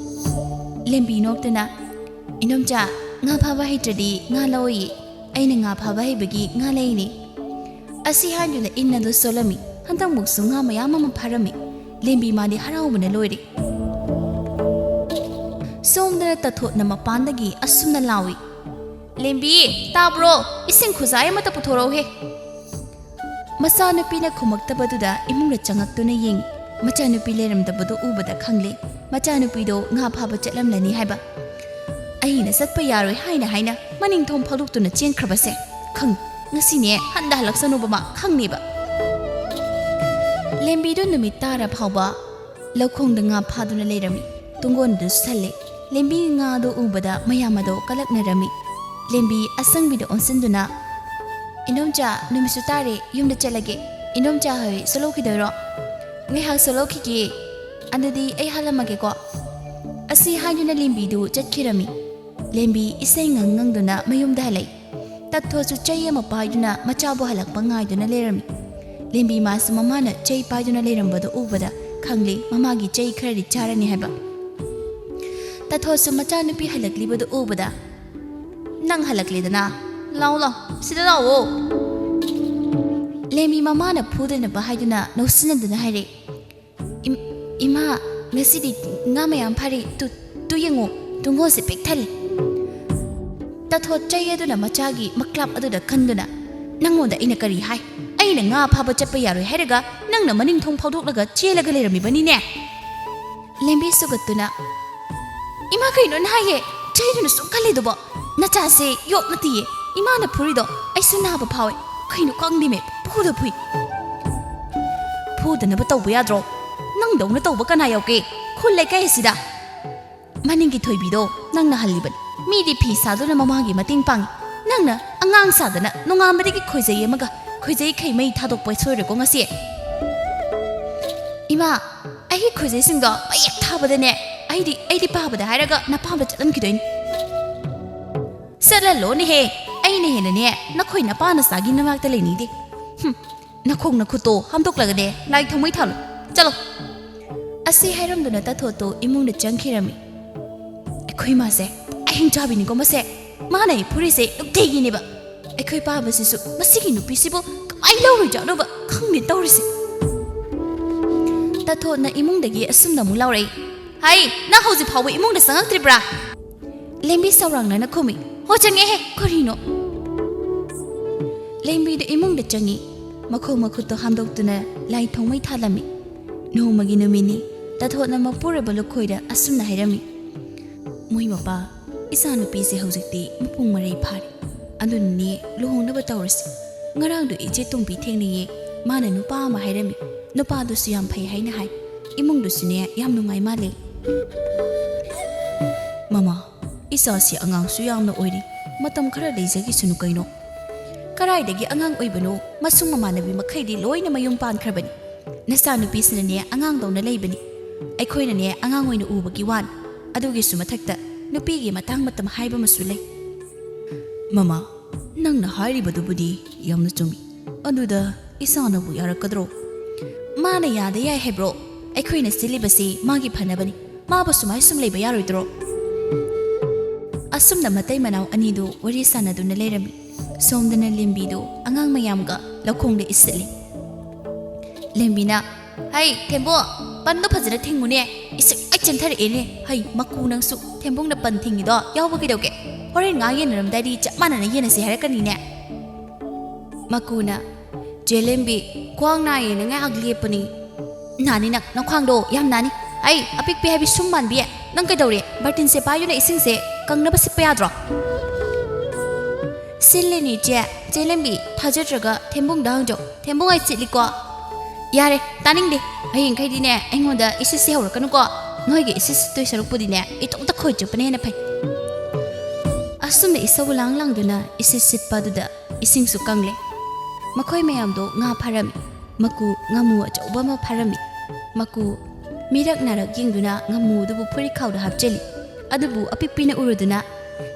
ꯂꯦꯝꯕꯤ ꯅꯣꯛꯇꯨꯅ, "ꯏꯅꯣꯝꯆꯥ, ꯉꯥ ꯐꯥꯕ ꯍꯩꯇ꯭ꯔꯗꯤ ꯉꯥ ꯂꯧꯏ꯫ ꯑꯩꯅ ꯉꯥ ꯐꯥꯕ ꯍꯩꯕꯒꯤ ꯉꯥ ꯂꯩꯅꯤ꯫" ꯑꯁꯤ ꯍꯥꯏꯗꯨꯅ ꯏꯟ ꯑꯗꯨ ꯁꯣꯜꯂꯝꯃꯤ꯫ ꯍꯟꯗꯛꯃꯨꯛꯁꯨ ꯉꯥ ꯃꯌꯥꯝ ꯑꯃ ꯐꯥꯔꯝꯃꯤ꯫ ꯂꯦꯝꯕꯤ ꯃꯥꯗꯤ ꯍꯔꯥꯎꯕꯅ ꯂꯣꯏꯔꯦ꯫ ꯁꯣꯝꯗꯅ ꯇꯥꯊꯣꯠꯅ ꯃꯄꯥꯟꯗꯒꯤ ꯑꯁꯨꯝꯅ ꯂꯥꯎꯏ, "ꯂꯦꯝꯕꯤ, ꯇꯥꯕ꯭ꯔꯣ? ꯏꯁꯤꯡ ꯈꯨꯖꯥꯏ ꯑꯃꯠꯇ ꯄꯨꯊꯣꯔꯛꯎꯍꯦ꯫" ꯃꯆꯥꯅꯨꯄꯤꯅ ꯈꯨꯝꯃꯛꯇꯕꯗꯨꯗ ꯏꯃꯨꯡꯗ ꯆꯪꯉꯛꯇꯨꯅ ꯌꯦꯡꯉꯤ꯫ ꯃꯆꯥꯅꯨꯄꯤ ꯂꯩꯔꯝꯗꯕꯗꯨ ꯎꯕꯗ ꯈꯪꯂꯦ ꯃꯆꯥꯅꯨꯄꯤꯗꯣ ꯉꯥ ꯐꯥꯕ ꯆꯠꯂꯝꯂꯅꯤ ꯍꯥꯏꯕ꯫ ꯑꯩꯅ ꯆꯠꯄ ꯌꯥꯔꯣꯏ ꯍꯥꯏꯅ ꯍꯥꯏꯅ ꯃꯅꯤꯡ ꯊꯣꯡ ꯐꯥꯎꯗꯣꯛꯇꯨꯅ ꯆꯦꯟꯈ꯭ꯔꯕꯁꯦ ꯈꯪ꯫ ꯉꯁꯤꯅꯦ ꯍꯟꯗ ꯍꯜꯂꯛꯁꯅꯨꯕ ꯃꯥ ꯈꯪꯅꯦꯕ꯫ ꯂꯦꯝꯕꯤꯗꯨ ꯅꯨꯃꯤꯠ ꯇꯥꯔ ꯐꯥꯎꯕ ꯂꯧꯈꯣꯡꯗ ꯉꯥ ꯐꯥꯗꯨꯅ ꯂꯩꯔꯝꯃꯤ꯫ ꯇꯨꯡꯒꯣꯟꯗꯨꯁꯨ ꯁꯜꯂꯦ꯫ ꯂꯦꯝꯕꯤ ꯉꯥꯗꯨ ꯎꯕꯗ ꯃꯌꯥꯝ ꯑꯗꯣ ꯀꯂꯛꯅꯔꯝꯃꯤ꯫ ꯂꯦꯝꯕꯤ ꯑꯁꯪꯕꯤꯗ ꯑꯣꯟꯁꯤꯟꯗꯨꯅ, "ꯏꯅꯣꯝꯆꯥ, ꯅꯨꯃꯤꯠꯁꯨ ꯇꯥꯔꯦ, ꯌꯨꯝꯗ ꯆꯠꯂꯒꯦ꯫ ꯏꯅꯣꯝꯆꯥ ꯍꯣꯏ ꯁꯣꯂꯧꯈꯤꯗꯣꯏꯔꯣ? ꯉꯥꯏꯍꯥꯛ ꯁꯣꯂꯧꯈꯤꯒꯦ꯫ ꯑꯗꯨꯗꯤ ꯑꯩ ꯍꯜꯂꯝꯃꯒꯦꯀꯣ꯫" ꯑꯁꯤ ꯍꯥꯏꯗꯨꯅ ꯂꯦꯝꯕꯤꯗꯨ ꯆꯠꯈꯤꯔꯝꯃꯤ꯫ ꯂꯦꯝꯕꯤ ꯏꯁꯩ ꯉꯪ ꯉꯪꯗꯨꯅ ꯃꯌꯨꯝꯗ ꯍꯜꯂꯛꯏ꯫ ꯇꯠꯊꯣꯠꯁꯨ ꯆꯩ ꯑꯃ ꯄꯥꯏꯗꯨꯅ ꯃꯆꯥꯕꯨ ꯍꯜꯂꯛꯄ ꯉꯥꯏꯗꯨꯅ ꯂꯩꯔꯝꯃꯤ꯫ ꯂꯦꯝꯕꯤ ꯃꯥꯁꯨ ꯃꯃꯥꯅ ꯆꯩ ꯄꯥꯏꯗꯨꯅ ꯂꯩꯔꯝꯕꯗꯨ ꯎꯕꯗ ꯈꯪꯂꯦ ꯃꯃꯥꯒꯤ ꯆꯩ ꯈꯔꯗꯤ ꯆꯥꯔꯅꯤ ꯍꯥꯏꯕ꯫ ꯇꯠꯊꯣꯠꯁꯨ ꯃꯆꯥꯅꯨꯄꯤ ꯍꯜꯂꯛꯂꯤꯕꯗꯨ ꯎꯕꯗ, "ꯅꯪ ꯍꯜꯂꯛꯂꯦꯗꯅ, ꯂꯥꯎ ꯂꯥꯎ, ꯁꯤꯗ ꯂꯥꯎꯑꯣ꯫" ꯂꯦꯝꯕꯤ ꯃꯃꯥꯅ ꯐꯨꯗꯅꯕ ꯍꯥꯏꯗꯨꯅ ꯅꯣꯛꯁꯤꯟꯅꯗꯨꯅ ꯍꯥꯏꯔꯦ, "ꯏꯝ-, ꯏꯃꯥ, ꯉꯁꯤꯗꯤ ꯉꯥ ꯃꯌꯥꯝ ꯐꯥꯔꯦ꯫ ꯇꯨ, ꯇꯨ ꯌꯦꯡꯉꯣ, ꯇꯨꯡꯒꯣꯟꯁꯦ ꯄꯤꯛ ꯊꯜꯂꯦ꯫" ꯇꯠꯊꯣꯠ ꯆꯩ ꯑꯗꯨꯅ ꯃꯆꯥꯒꯤ ꯃꯀ꯭ꯂꯥꯞ ꯑꯗꯨꯗ ꯀꯟꯗꯨꯅ, "ꯅꯪꯉꯣꯟꯗ ꯑꯩꯅ ꯀꯔꯤ ꯍꯥꯏ? ꯑꯩꯅ ꯉꯥ ꯐꯥꯕ ꯆꯠꯄ ꯌꯥꯔꯣꯏ ꯍꯥꯏꯔꯒ ꯅꯪꯅ ꯃꯅꯤꯡ ꯊꯣꯡ ꯐꯥꯎꯗꯣꯛꯂꯒ ꯆꯦꯜꯂꯒ ꯂꯩꯔꯝꯃꯤꯕꯅꯤꯅꯦ?" ꯂꯦꯝꯕꯤ ꯁꯨꯒꯠꯇꯨꯅ, "ꯏꯃꯥ, ꯀꯩꯅꯣ ꯅꯍꯥꯏꯌꯦ? ꯆꯩꯗꯨꯅ ꯁꯨꯝ ꯀꯜꯂꯤꯗꯨꯕꯣ? ꯅꯆꯥꯁꯦ ꯌꯣꯛ ꯅꯠꯇꯤꯌꯦ꯫ ꯏꯃꯥꯅ ꯐꯨꯔꯤꯗꯣ ꯑꯩꯁꯨ ꯅꯥꯕ ꯐꯥꯎꯋꯦ꯫ ꯀꯩꯅꯣ ꯈꯪꯗꯦꯃꯦ, ꯄꯨꯗ ꯐꯨꯏ꯫" "ꯐꯨꯗꯅꯕ ꯇꯧꯕ ꯌꯥꯗ꯭ꯔꯣ? ꯅꯪꯗꯧꯅ ꯇꯧꯕ ꯀꯅꯥ ꯌꯥꯎꯒꯦ ꯈꯨꯜ ꯂꯩꯀꯥꯏ ꯑꯁꯤꯗ? ꯃꯅꯤꯡꯒꯤ ꯊꯣꯏꯕꯤꯗꯣ ꯅꯪꯅ ꯍꯜꯂꯤꯕꯅꯤ꯫ ꯃꯤꯗꯤ ꯐꯤ ꯁꯥꯗꯨꯅ ꯃꯃꯥꯒꯤ ꯃꯇꯦꯡ ꯄꯥꯡꯉꯤ꯫ ꯅꯪꯅ ꯑꯉꯥꯡ ꯁꯥꯗꯅ ꯅꯣꯡꯉꯥꯟꯕꯗꯒꯤ ꯈꯣꯏꯖꯩ ꯑꯃꯒ ꯈꯣꯏꯖꯩ ꯈꯩ ꯃꯩ ꯊꯥꯗꯣꯛꯄ ꯁꯣꯏꯔꯣꯏꯀꯣ ꯉꯁꯤ?" "ꯏꯃꯥ, ꯑꯩꯒꯤ ꯈꯣꯏꯖꯩꯁꯤꯡꯗꯣ ꯃꯌꯦꯛ ꯊꯥꯕꯗꯅꯦ, ꯑꯩꯗꯤ, ꯑꯩꯗꯤ ꯄꯥꯕꯗ ꯍꯥꯏꯔꯒ ꯅꯄꯥꯝꯗ ꯆꯠꯍꯟꯈꯤꯗꯣꯏꯅꯤ꯫" "ꯆꯠꯍꯜꯂꯣꯅꯦꯍꯦ, ꯑꯩꯅ ꯍꯦꯟꯅꯅꯦ ꯅꯈꯣꯏ ꯅꯄꯥ ꯅꯆꯥꯒꯤ ꯅꯅꯥꯛꯇ ꯂꯩꯅꯤꯡꯗꯦ꯫ ꯍꯨꯝ, ꯅꯈꯣꯡ ꯅꯈꯨꯠꯇꯣ ꯍꯥꯝꯗꯣꯛꯂꯒꯅꯦ ꯂꯥꯏ ꯊꯣꯡꯃꯩ ꯊꯥꯜꯂꯨ꯫ ꯆꯠꯂꯣ꯫ ꯑꯁꯤ ꯍꯥꯏꯔꯝꯗꯨꯅ ꯇꯥꯊꯣꯠꯇꯣ ꯏꯃꯨꯡꯗ ꯆꯪꯈꯤꯔꯝꯃꯤ꯫ ꯑꯩꯈꯣꯏ ꯃꯥꯁꯦ ꯄꯨꯔꯥ ꯍꯤꯡꯆꯥꯕꯤꯅꯤꯀꯣ ꯃꯁꯦ꯫ ꯃꯥꯅ ꯑꯩ ꯐꯨꯔꯤꯁꯦ ꯅꯨꯡꯇꯤꯒꯤꯅꯦꯕ꯫ ꯑꯩꯈꯣꯏ ꯄꯥꯕꯁꯤꯁꯨ ꯃꯁꯤꯒꯤ ꯅꯨꯄꯤꯁꯤꯕꯨ ꯀꯃꯥꯏꯅ ꯂꯧꯔꯣꯏꯖꯥꯠꯅꯣꯕ ꯈꯪꯗꯦ ꯇꯧꯔꯤꯁꯦ꯫ ꯇꯥꯊꯣꯠꯅ ꯏꯃꯨꯡꯗꯒꯤ ꯑꯁꯨꯝꯅ ꯑꯃꯨꯛ ꯂꯥꯎꯔꯛꯏ꯫ "ꯍꯩ, ꯅꯪ ꯍꯧꯖꯤꯛ ꯐꯥꯎꯕ ꯏꯃꯨꯡꯗ ꯆꯪꯉꯛꯇ꯭ꯔꯤꯕ꯭ꯔꯥ?" ꯂꯦꯝꯕꯤ ꯁꯧꯔꯥꯡꯅꯅ ꯈꯨꯝꯃꯤ꯫ "ꯍꯣ, ꯆꯪꯉꯛꯑꯦꯍꯦ, ꯀꯔꯤꯅꯣ?" ꯂꯦꯝꯕꯤꯗꯨ ꯏꯃꯨꯡꯗ ꯆꯪꯉꯤ꯫ ꯃꯈꯣꯡ ꯃꯈꯨꯠꯇꯣ ꯍꯥꯝꯗꯣꯛꯇꯨꯅ ꯂꯥꯏ ꯊꯣꯡꯃꯩ ꯊꯥꯜꯂꯝꯃꯤ꯫ ꯅꯣꯡꯃꯒꯤ ꯅꯨꯃꯤꯠꯅꯤ꯫ ꯇꯥꯊꯣꯠꯅ ꯃꯄꯨꯔꯣꯏꯕ ꯂꯨꯈꯣꯏꯗ ꯑꯁꯨꯝꯅ ꯍꯥꯏꯔꯝꯃꯤ꯫ "ꯃꯣꯏ ꯃꯄꯥ, ꯏꯆꯥꯅꯨꯄꯤꯁꯦ ꯍꯧꯖꯤꯛꯇꯤ ꯃꯄꯨꯡ ꯃꯔꯩ ꯐꯥꯔꯦ꯫ ꯑꯗꯨꯅꯅꯦ ꯂꯨꯍꯣꯡꯅꯕ ꯇꯧꯔꯁꯤ꯫ ꯉꯔꯥꯡꯗꯣ ꯏꯆꯦ ꯇꯣꯝꯕꯤ ꯊꯦꯡꯅꯩꯌꯦ꯫ ꯃꯥꯅ ꯅꯨꯄꯥ ꯑꯃ ꯍꯥꯏꯔꯝꯃꯤ꯫ ꯅꯨꯄꯥꯗꯨꯁꯨ ꯌꯥꯝ ꯐꯩ ꯍꯥꯏꯅ ꯍꯥꯏ꯫ ꯏꯃꯨꯡꯗꯨꯁꯨꯅꯦ ꯌꯥꯝ ꯅꯨꯡꯉꯥꯏ ꯃꯥꯜꯂꯦ꯫" "ꯃꯃꯥ, ꯏꯆꯥꯁꯤ ꯑꯉꯥꯡꯁꯨ ꯌꯥꯝꯅ ꯑꯣꯏꯔꯤ꯫ ꯃꯇꯝ ꯈꯔ ꯂꯩꯖꯈꯤꯁꯅꯨ ꯀꯩꯅꯣ꯫" "ꯀꯔꯥꯏꯗꯒꯤ ꯑꯉꯥꯡ ꯑꯣꯏꯕꯅꯣ? ꯃꯁꯨꯡ ꯃꯃꯥꯟꯅꯕꯤ ꯃꯈꯩꯗꯤ ꯂꯣꯏꯅ ꯃꯌꯨꯝ ꯄꯥꯟꯈ꯭ꯔꯕꯅꯤ꯫ ꯅꯆꯥꯅꯨꯄꯤꯁꯤꯅꯅꯦ ꯑꯉꯥꯡꯗꯧꯅ ꯂꯩꯕꯅꯤ꯫ ꯑꯩꯈꯣꯏꯅꯅꯦ ꯑꯉꯥꯡ ꯑꯣꯏꯅ ꯎꯕꯒꯤ ꯋꯥꯅꯤ꯫ ꯑꯗꯨꯒꯤꯁꯨ ꯃꯊꯛꯇ ꯅꯨꯄꯤꯒꯤ ꯃꯇꯥꯡ ꯃꯇꯝ ꯍꯥꯏꯕ ꯑꯃꯁꯨ ꯂꯩ꯫" "ꯃꯃꯥ, ꯅꯪꯅ ꯍꯥꯏꯔꯤꯕꯗꯨꯕꯨꯗꯤ ꯌꯥꯝꯅ ꯆꯨꯝꯃꯤ꯫ ꯑꯗꯨꯗ ꯏꯆꯥꯅꯕꯨ ꯌꯥꯔꯛꯀꯗ꯭ꯔꯣ? ꯃꯥꯅ ꯌꯥꯗ ꯌꯥꯏ ꯍꯥꯏꯕ꯭ꯔꯣ? ꯑꯩꯈꯣꯏꯅ ꯁꯤꯜꯂꯤꯕꯁꯤ ꯃꯥꯒꯤ ꯐꯅꯕꯅꯤ꯫ ꯃꯥꯕꯨ ꯁꯨꯃꯥꯏ ꯁꯨꯝ ꯂꯩꯕ ꯌꯥꯔꯣꯏꯗ꯭ꯔꯣ?" ꯑꯁꯨꯝꯅ ꯃꯇꯩ ꯃꯅꯥꯎ ꯑꯅꯤꯗꯨ ꯋꯥꯔꯤ ꯁꯥꯟꯅꯗꯨꯅ ꯂꯩꯔꯝꯃꯤ꯫ ꯁꯣꯝꯗꯅ ꯂꯦꯝꯕꯤꯗꯨ ꯑꯉꯥꯡ ꯃꯌꯥꯝꯒ ꯂꯧꯈꯣꯡꯗ ꯏꯁꯤꯠꯂꯤ꯫ ꯂꯦꯝꯕꯤꯅ, "ꯍꯩ, ꯊꯦꯝꯕꯨ, ꯄꯟꯗꯣ ꯐꯖꯅ ꯊꯤꯡꯉꯨꯅꯦ꯫ ꯏꯁꯤꯡ ꯂꯣꯏ ꯆꯦꯟꯊꯔꯛꯑꯦꯅꯦ꯫ ꯍꯩ, ꯃꯀꯨ ꯅꯪꯁꯨ ꯊꯦꯝꯕꯨꯡꯅ ꯄꯟ ꯊꯤꯡꯉꯤꯗꯣ ꯌꯥꯎꯕ ꯀꯩꯗꯧꯒꯦ? ꯍꯣꯔꯦꯟ ꯉꯥ ꯌꯦꯟꯅꯔꯝꯗꯥꯏꯗꯤ ꯆꯞ ꯃꯥꯟꯅꯅ ꯌꯦꯟꯅꯁꯦ ꯍꯥꯏꯔꯛꯀꯅꯤꯅꯦ꯫" ꯃꯀꯨꯅ, "ꯆꯦ ꯂꯦꯝꯕꯤ, ꯈ꯭ꯋꯥꯡ ꯅꯥꯏꯌꯦꯅ ꯉꯥꯏꯍꯥꯛ ꯂꯦꯞꯄꯅꯤ꯫" "ꯅꯥꯅꯤ ꯅꯪ, ꯅꯈ꯭ꯋꯥꯡꯗꯣ ꯌꯥꯝ ꯅꯥꯅꯤ꯫ ꯑꯩ ꯑꯄꯤꯛꯄꯤ ꯍꯥꯏꯕꯤ ꯁꯨꯝ ꯃꯥꯟꯕꯤ, ꯅꯪ ꯀꯩꯗꯧꯔꯦ? ꯕꯥꯔꯇꯤꯟꯁꯦ ꯄꯥꯏꯌꯨꯅ ꯏꯁꯤꯡꯁꯦ ꯀꯪꯅꯕ ꯁꯤꯠꯄ ꯌꯥꯗ꯭ꯔꯣ?" "ꯁꯤꯜꯂꯤꯅꯤ ꯏꯆꯦ꯫ ꯆꯦ ꯂꯦꯝꯕꯤ, ꯊꯥꯖꯗ꯭ꯔꯒ ꯊꯦꯝꯕꯨꯡꯗ ꯍꯪꯖꯧ꯫ ꯊꯦꯝꯕꯨꯡ ꯑꯩ ꯁꯤꯠꯂꯤꯀꯣ꯫" "ꯌꯥꯔꯦ, ꯇꯥꯅꯤꯡꯗꯦ꯫ ꯍꯌꯦꯡꯈꯩꯗꯤꯅꯦ ꯑꯩꯉꯣꯟꯗ ꯏꯁꯤꯠꯁꯤ ꯍꯧꯔꯛꯀꯅꯨꯀꯣ꯫ ꯅꯣꯏꯒꯤ ꯏꯁꯤꯠ ꯁꯤꯠꯇꯣꯏ ꯁꯔꯨꯛꯄꯨꯗꯤꯅꯦ ꯏꯇꯣꯝꯇ ꯈꯣꯏ ꯆꯨꯞꯄꯅ ꯍꯦꯟꯅ ꯐꯩ꯫" ꯑꯁꯨꯝꯅ ꯏꯁꯧ ꯂꯥꯡ ꯂꯥꯡꯗꯨꯅ ꯏꯁꯤꯠ ꯁꯤꯠꯄ ꯑꯗꯨꯗ ꯏꯁꯤꯡꯁꯨ ꯀꯪꯂꯦ꯫ ꯃꯈꯣꯏ ꯃꯌꯥꯝꯗꯣ ꯉꯥ ꯐꯥꯔꯝꯃꯤ꯫ ꯃꯀꯨ ꯉꯥꯃꯨ ꯑꯆꯧꯕ ꯑꯃ ꯐꯥꯔꯝꯃꯤ꯫ ꯃꯀꯨ ꯃꯤꯔꯛ ꯅꯥꯔꯛ ꯌꯦꯡꯗꯨꯅ ꯉꯥꯃꯨ ꯑꯗꯨꯕꯨ ꯐꯨꯔꯤꯠꯈꯥꯎꯗ ꯍꯥꯞꯆꯤꯜꯂꯤ꯫ ꯑꯗꯨꯕꯨ ꯑꯄꯤꯛꯄꯤꯅ ꯎꯔꯨꯗꯨꯅ,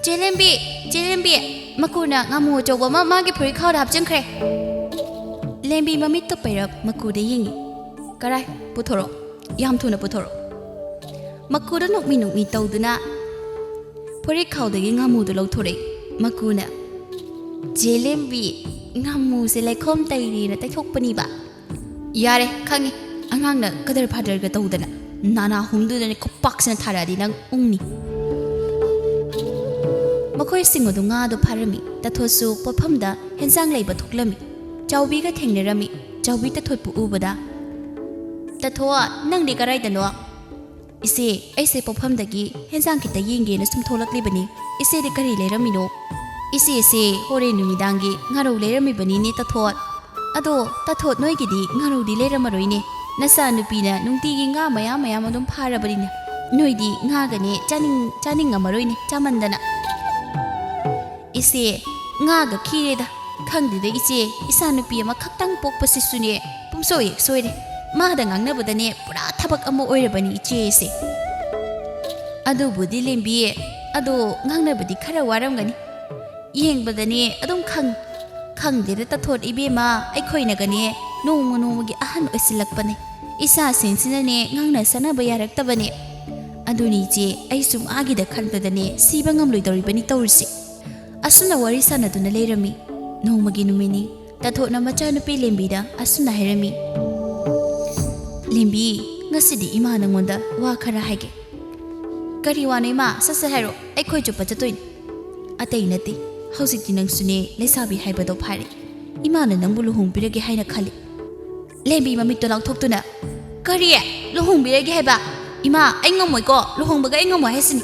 "ꯆꯦ ꯂꯦꯝꯕꯤ, ꯆꯦ ꯂꯦꯝꯕꯤ, ꯃꯀꯨꯅ ꯉꯥꯃꯨ ꯑꯆꯧꯕ ꯑꯃ ꯃꯥꯒꯤ ꯐꯨꯔꯤꯠ ꯈꯥꯎꯗ ꯍꯥꯞꯆꯤꯟꯈ꯭ꯔꯦ꯫ ꯂꯦꯝꯕꯤ ꯃꯃꯤꯠꯇꯨ ꯄꯩꯔꯞ ꯃꯀꯨꯗ ꯌꯦꯡꯉꯤ꯫ "ꯀꯔꯥꯏ? ꯄꯨꯊꯣꯔꯛꯑꯣ꯫ ꯌꯥꯝ ꯊꯨꯅ ꯄꯨꯊꯣꯔꯛꯑꯣ꯫" ꯃꯀꯨꯗ ꯅꯣꯛꯃꯤ ꯅꯣꯛꯃꯤ ꯇꯧꯗꯨꯅ ꯐꯨꯔꯤꯠ ꯈꯥꯎꯗꯒꯤ ꯉꯥꯃꯨꯗꯨ ꯂꯧꯊꯣꯔꯛꯏ꯫ ꯃꯀꯨꯅ, "ꯆꯦ ꯂꯦꯝꯕꯤ, ꯉꯥꯃꯨꯁꯦ ꯂꯩꯈꯣꯝ ꯇꯩꯔꯤꯅ ꯇꯩꯊꯣꯛꯄꯅꯤꯕ꯫" "ꯌꯥꯔꯦ, ꯈꯪꯉꯤ꯫ ꯑꯉꯥꯡꯅ ꯀꯗꯔ ꯐꯥꯗꯔꯒ ꯇꯧꯗꯅ ꯅꯥꯅꯥ ꯍꯨꯝꯗꯨꯗꯅꯦ ꯈꯨꯄꯥꯛꯁꯤꯅ ꯊꯥꯔꯛꯑꯗꯤ ꯅꯪ ꯎꯪꯅꯤ꯫" ꯃꯈꯣꯏꯁꯤꯡ ꯑꯗꯨ ꯉꯥꯗꯨ ꯐꯥꯔꯝꯃꯤ꯫ ꯇꯥꯊꯣꯠꯁꯨ ꯄꯣꯠꯐꯝꯗ ꯍꯦꯟꯖꯥꯡ ꯂꯩꯕ ꯊꯣꯛꯂꯝꯃꯤ꯫ ꯆꯥꯎꯕꯤꯒ ꯊꯦꯡꯅꯔꯝꯃꯤ꯫ ꯆꯥꯎꯕꯤ ꯇꯥꯊꯣꯠꯄꯨ ꯎꯕꯗ, "ꯇꯥꯊꯣꯠ, ꯅꯪꯗꯤ ꯀꯗꯥꯏꯗꯅꯣ?" "ꯏꯆꯦ, ꯑꯩꯁꯦ ꯄꯣꯠꯐꯝꯗꯒꯤ ꯍꯦꯟꯖꯥꯡ ꯈꯤꯇ ꯌꯦꯡꯒꯦꯅ ꯁꯨꯝ ꯊꯣꯛꯂꯛꯂꯤꯕꯅꯤ꯫ ꯏꯆꯦꯗꯤ ꯀꯔꯤ ꯂꯩꯔꯝꯃꯤꯅꯣ?" "ꯏꯆꯦꯁꯦ ꯍꯣꯔꯦꯟ ꯅꯨꯃꯤꯗꯥꯡꯒꯤ ꯉꯥꯔꯧ ꯂꯩꯔꯝꯃꯤꯕꯅꯤꯅꯦ ꯇꯥꯊꯣꯠ꯫ ꯑꯗꯣ ꯇꯥꯊꯣꯠ, ꯅꯣꯏꯒꯤꯗꯤ ꯉꯥꯔꯧꯗꯤ ꯂꯩꯔꯝꯃꯔꯣꯏꯅꯦ꯫ ꯅꯆꯥꯅꯨꯄꯤꯅ ꯅꯨꯡꯇꯤꯒꯤ ꯉꯥ ꯃꯌꯥꯝ ꯃꯌꯥꯝ ꯑꯗꯨꯝ ꯐꯥꯔꯕꯅꯤꯅꯦ꯫ ꯅꯣꯏꯗꯤ ꯉꯥꯒꯅꯦ ꯆꯥꯅꯤꯡ-, ꯆꯥꯅꯤꯡꯉꯝꯃꯔꯣꯏꯅꯦ ꯆꯥꯃꯟꯗꯅ꯫" "ꯏꯆꯦ, ꯉꯥꯒ ꯈꯤꯔꯦꯗ꯫ ꯈꯪꯗꯦꯗ ꯏꯆꯦ, ꯏꯆꯥꯅꯨꯄꯤ ꯑꯃꯈꯛꯇꯪ ꯄꯣꯛꯄꯁꯤꯁꯨꯅꯦ ꯄꯨꯝꯁꯣꯏ ꯍꯦꯛ ꯁꯣꯏꯔꯦ꯫ ꯃꯥꯗ ꯉꯥꯡꯅꯕꯗꯅꯦ ꯄꯨꯔꯥ ꯊꯕꯛ ꯑꯃ ꯑꯣꯏꯔꯕꯅꯤ ꯏꯆꯦꯁꯦ꯫" "ꯑꯗꯨꯕꯨꯗꯤ ꯂꯦꯝꯕꯤ, ꯑꯗꯣ ꯉꯥꯡꯅꯕꯗꯤ ꯈꯔ ꯋꯥꯔꯝꯒꯅꯤ꯫ ꯌꯦꯡꯕꯗꯅꯦ ꯑꯗꯨꯝ ꯈꯪ-, ꯈꯪꯗꯦꯗ ꯇꯥꯊꯣꯠ ꯏꯕꯦꯝꯃ, ꯑꯩꯈꯣꯏꯅꯒꯅꯦ ꯅꯣꯡꯃ ꯅꯣꯡꯃꯒꯤ ꯑꯍꯟ ꯑꯣꯏꯁꯤꯜꯂꯛꯄꯅꯦ꯫ ꯏꯆꯥꯁꯤꯡꯁꯤꯅꯅꯦ ꯉꯥꯡꯅ ꯁꯥꯟꯅꯕ ꯌꯥꯔꯛꯇꯕꯅꯦ꯫ ꯑꯗꯨꯅꯤ ꯏꯆꯦ, ꯑꯩꯁꯨ ꯃꯥꯒꯤꯗ ꯈꯟꯕꯗꯅꯦ ꯁꯤꯕ ꯉꯝꯂꯣꯏꯗꯧꯔꯤꯕꯅꯤ ꯇꯧꯔꯤꯁꯦ꯫" ꯑꯁꯨꯝꯅ ꯋꯥꯔꯤ ꯁꯥꯟꯅꯗꯨꯅ ꯂꯩꯔꯝꯃꯤ꯫ ꯅꯣꯡꯃꯒꯤ ꯅꯨꯃꯤꯠꯅꯤ꯫ ꯇꯥꯊꯣꯠꯅ ꯃꯆꯥꯅꯨꯄꯤ ꯂꯦꯝꯕꯤꯗ ꯑꯁꯨꯝꯅ ꯍꯥꯏꯔꯝꯃꯤ, "ꯂꯦꯝꯕꯤ, ꯉꯁꯤꯗꯤ ꯏꯃꯥ ꯅꯪꯉꯣꯟꯗ ꯋꯥ ꯈꯔ ꯍꯥꯏꯒꯦ꯫" "ꯀꯔꯤ ꯋꯥꯅꯣ ꯏꯃꯥ? ꯁꯠ ꯁꯠ ꯍꯥꯏꯔꯣ, ꯑꯩꯈꯣꯏ ꯆꯨꯞꯄ ꯆꯠꯇꯣꯏꯅꯤ꯫" "ꯑꯇꯩ ꯅꯠꯇꯦ, ꯍꯧꯖꯤꯛꯇꯤ ꯅꯪꯁꯨꯅꯦ ꯂꯩꯁꯥꯕꯤ ꯍꯥꯏꯕꯗꯣ ꯐꯥꯔꯦ꯫ ꯏꯃꯥꯅ ꯅꯪꯕꯨ ꯂꯨꯍꯣꯡꯕꯤꯔꯒꯦ ꯍꯥꯏꯅ ꯈꯜꯂꯤ꯫" ꯂꯦꯝꯕꯤ ꯃꯃꯤꯠꯇꯣ ꯂꯥꯎꯊꯣꯛꯇꯨꯅ, "ꯀꯔꯤ? ꯂꯨꯍꯣꯡꯕꯤꯔꯒꯦ ꯍꯥꯏꯕ? ꯏꯃꯥ, ꯑꯩ ꯉꯝꯃꯣꯏꯀꯣ, ꯂꯨꯍꯣꯡꯕꯒ ꯑꯩ ꯉꯝꯃꯣꯏ ꯍꯥꯏꯁꯤꯅꯤ꯫"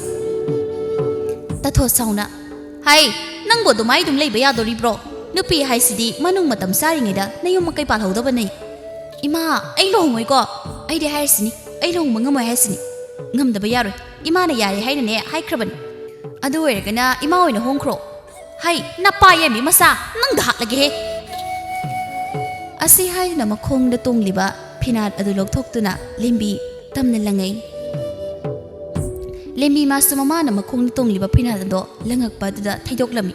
ꯇꯥꯊꯣꯠ ꯁꯥꯎꯅ, "ꯍꯥꯏ, ꯅꯪꯕꯨ ꯑꯗꯨꯃꯥꯏ ꯑꯗꯨꯝ ꯂꯩꯕ ꯌꯥꯗꯣꯔꯤꯕ꯭ꯔꯣ? ꯅꯨꯄꯤ ꯍꯥꯏꯁꯤꯗꯤ ꯃꯅꯨꯡ ꯃꯇꯝ ꯆꯥꯔꯤꯉꯩꯗ ꯅꯌꯨꯝ ꯃꯀꯩ ꯄꯥꯜꯍꯧꯗꯕꯅꯤ꯫" "ꯏꯃꯥ, ꯑꯩ ꯂꯨꯍꯣꯡꯉꯣꯏꯀꯣ꯫ ꯑꯩꯗꯤ ꯍꯥꯏꯔꯤꯁꯤꯅꯤ, ꯑꯩ ꯂꯨꯍꯣꯡꯕ ꯉꯝꯃꯣꯏ ꯍꯥꯏꯁꯤꯅꯤ꯫" "ꯉꯝꯗꯕ ꯌꯥꯔꯣꯏ꯫ ꯏꯃꯥꯅ ꯌꯥꯔꯦ ꯍꯥꯏꯅꯅꯦ ꯍꯥꯏꯈ꯭ꯔꯕꯅꯤ꯫ ꯑꯗꯨ ꯑꯣꯏꯔꯒꯅ ꯏꯃꯥ ꯑꯣꯏꯅ ꯍꯣꯡꯈ꯭ꯔꯣ꯫ ꯍꯩ, ꯅꯄꯥ ꯌꯥꯏꯃꯤ ꯃꯆꯥ, ꯅꯪꯗ ꯍꯥꯠꯂꯒꯦꯍꯦ!" ꯑꯁꯤ ꯍꯥꯏꯗꯨꯅ ꯃꯈꯣꯡꯗ ꯇꯣꯡꯂꯤꯕ ꯐꯤꯅꯥꯠ ꯑꯗꯨ ꯂꯧꯊꯣꯛꯇꯨꯅ ꯂꯦꯝꯕꯤ ꯇꯝꯅ ꯂꯪꯉꯛꯏ꯫ ꯂꯦꯝꯕꯤ ꯃꯥꯁꯨ ꯃꯃꯥꯅ ꯃꯈꯣꯡꯗ ꯇꯣꯡꯂꯤꯕ ꯐꯤꯅꯥꯠ ꯑꯗꯣ ꯂꯪꯉꯛꯄ ꯑꯗꯨꯗ ꯊꯩꯗꯣꯛꯂꯝꯃꯤ꯫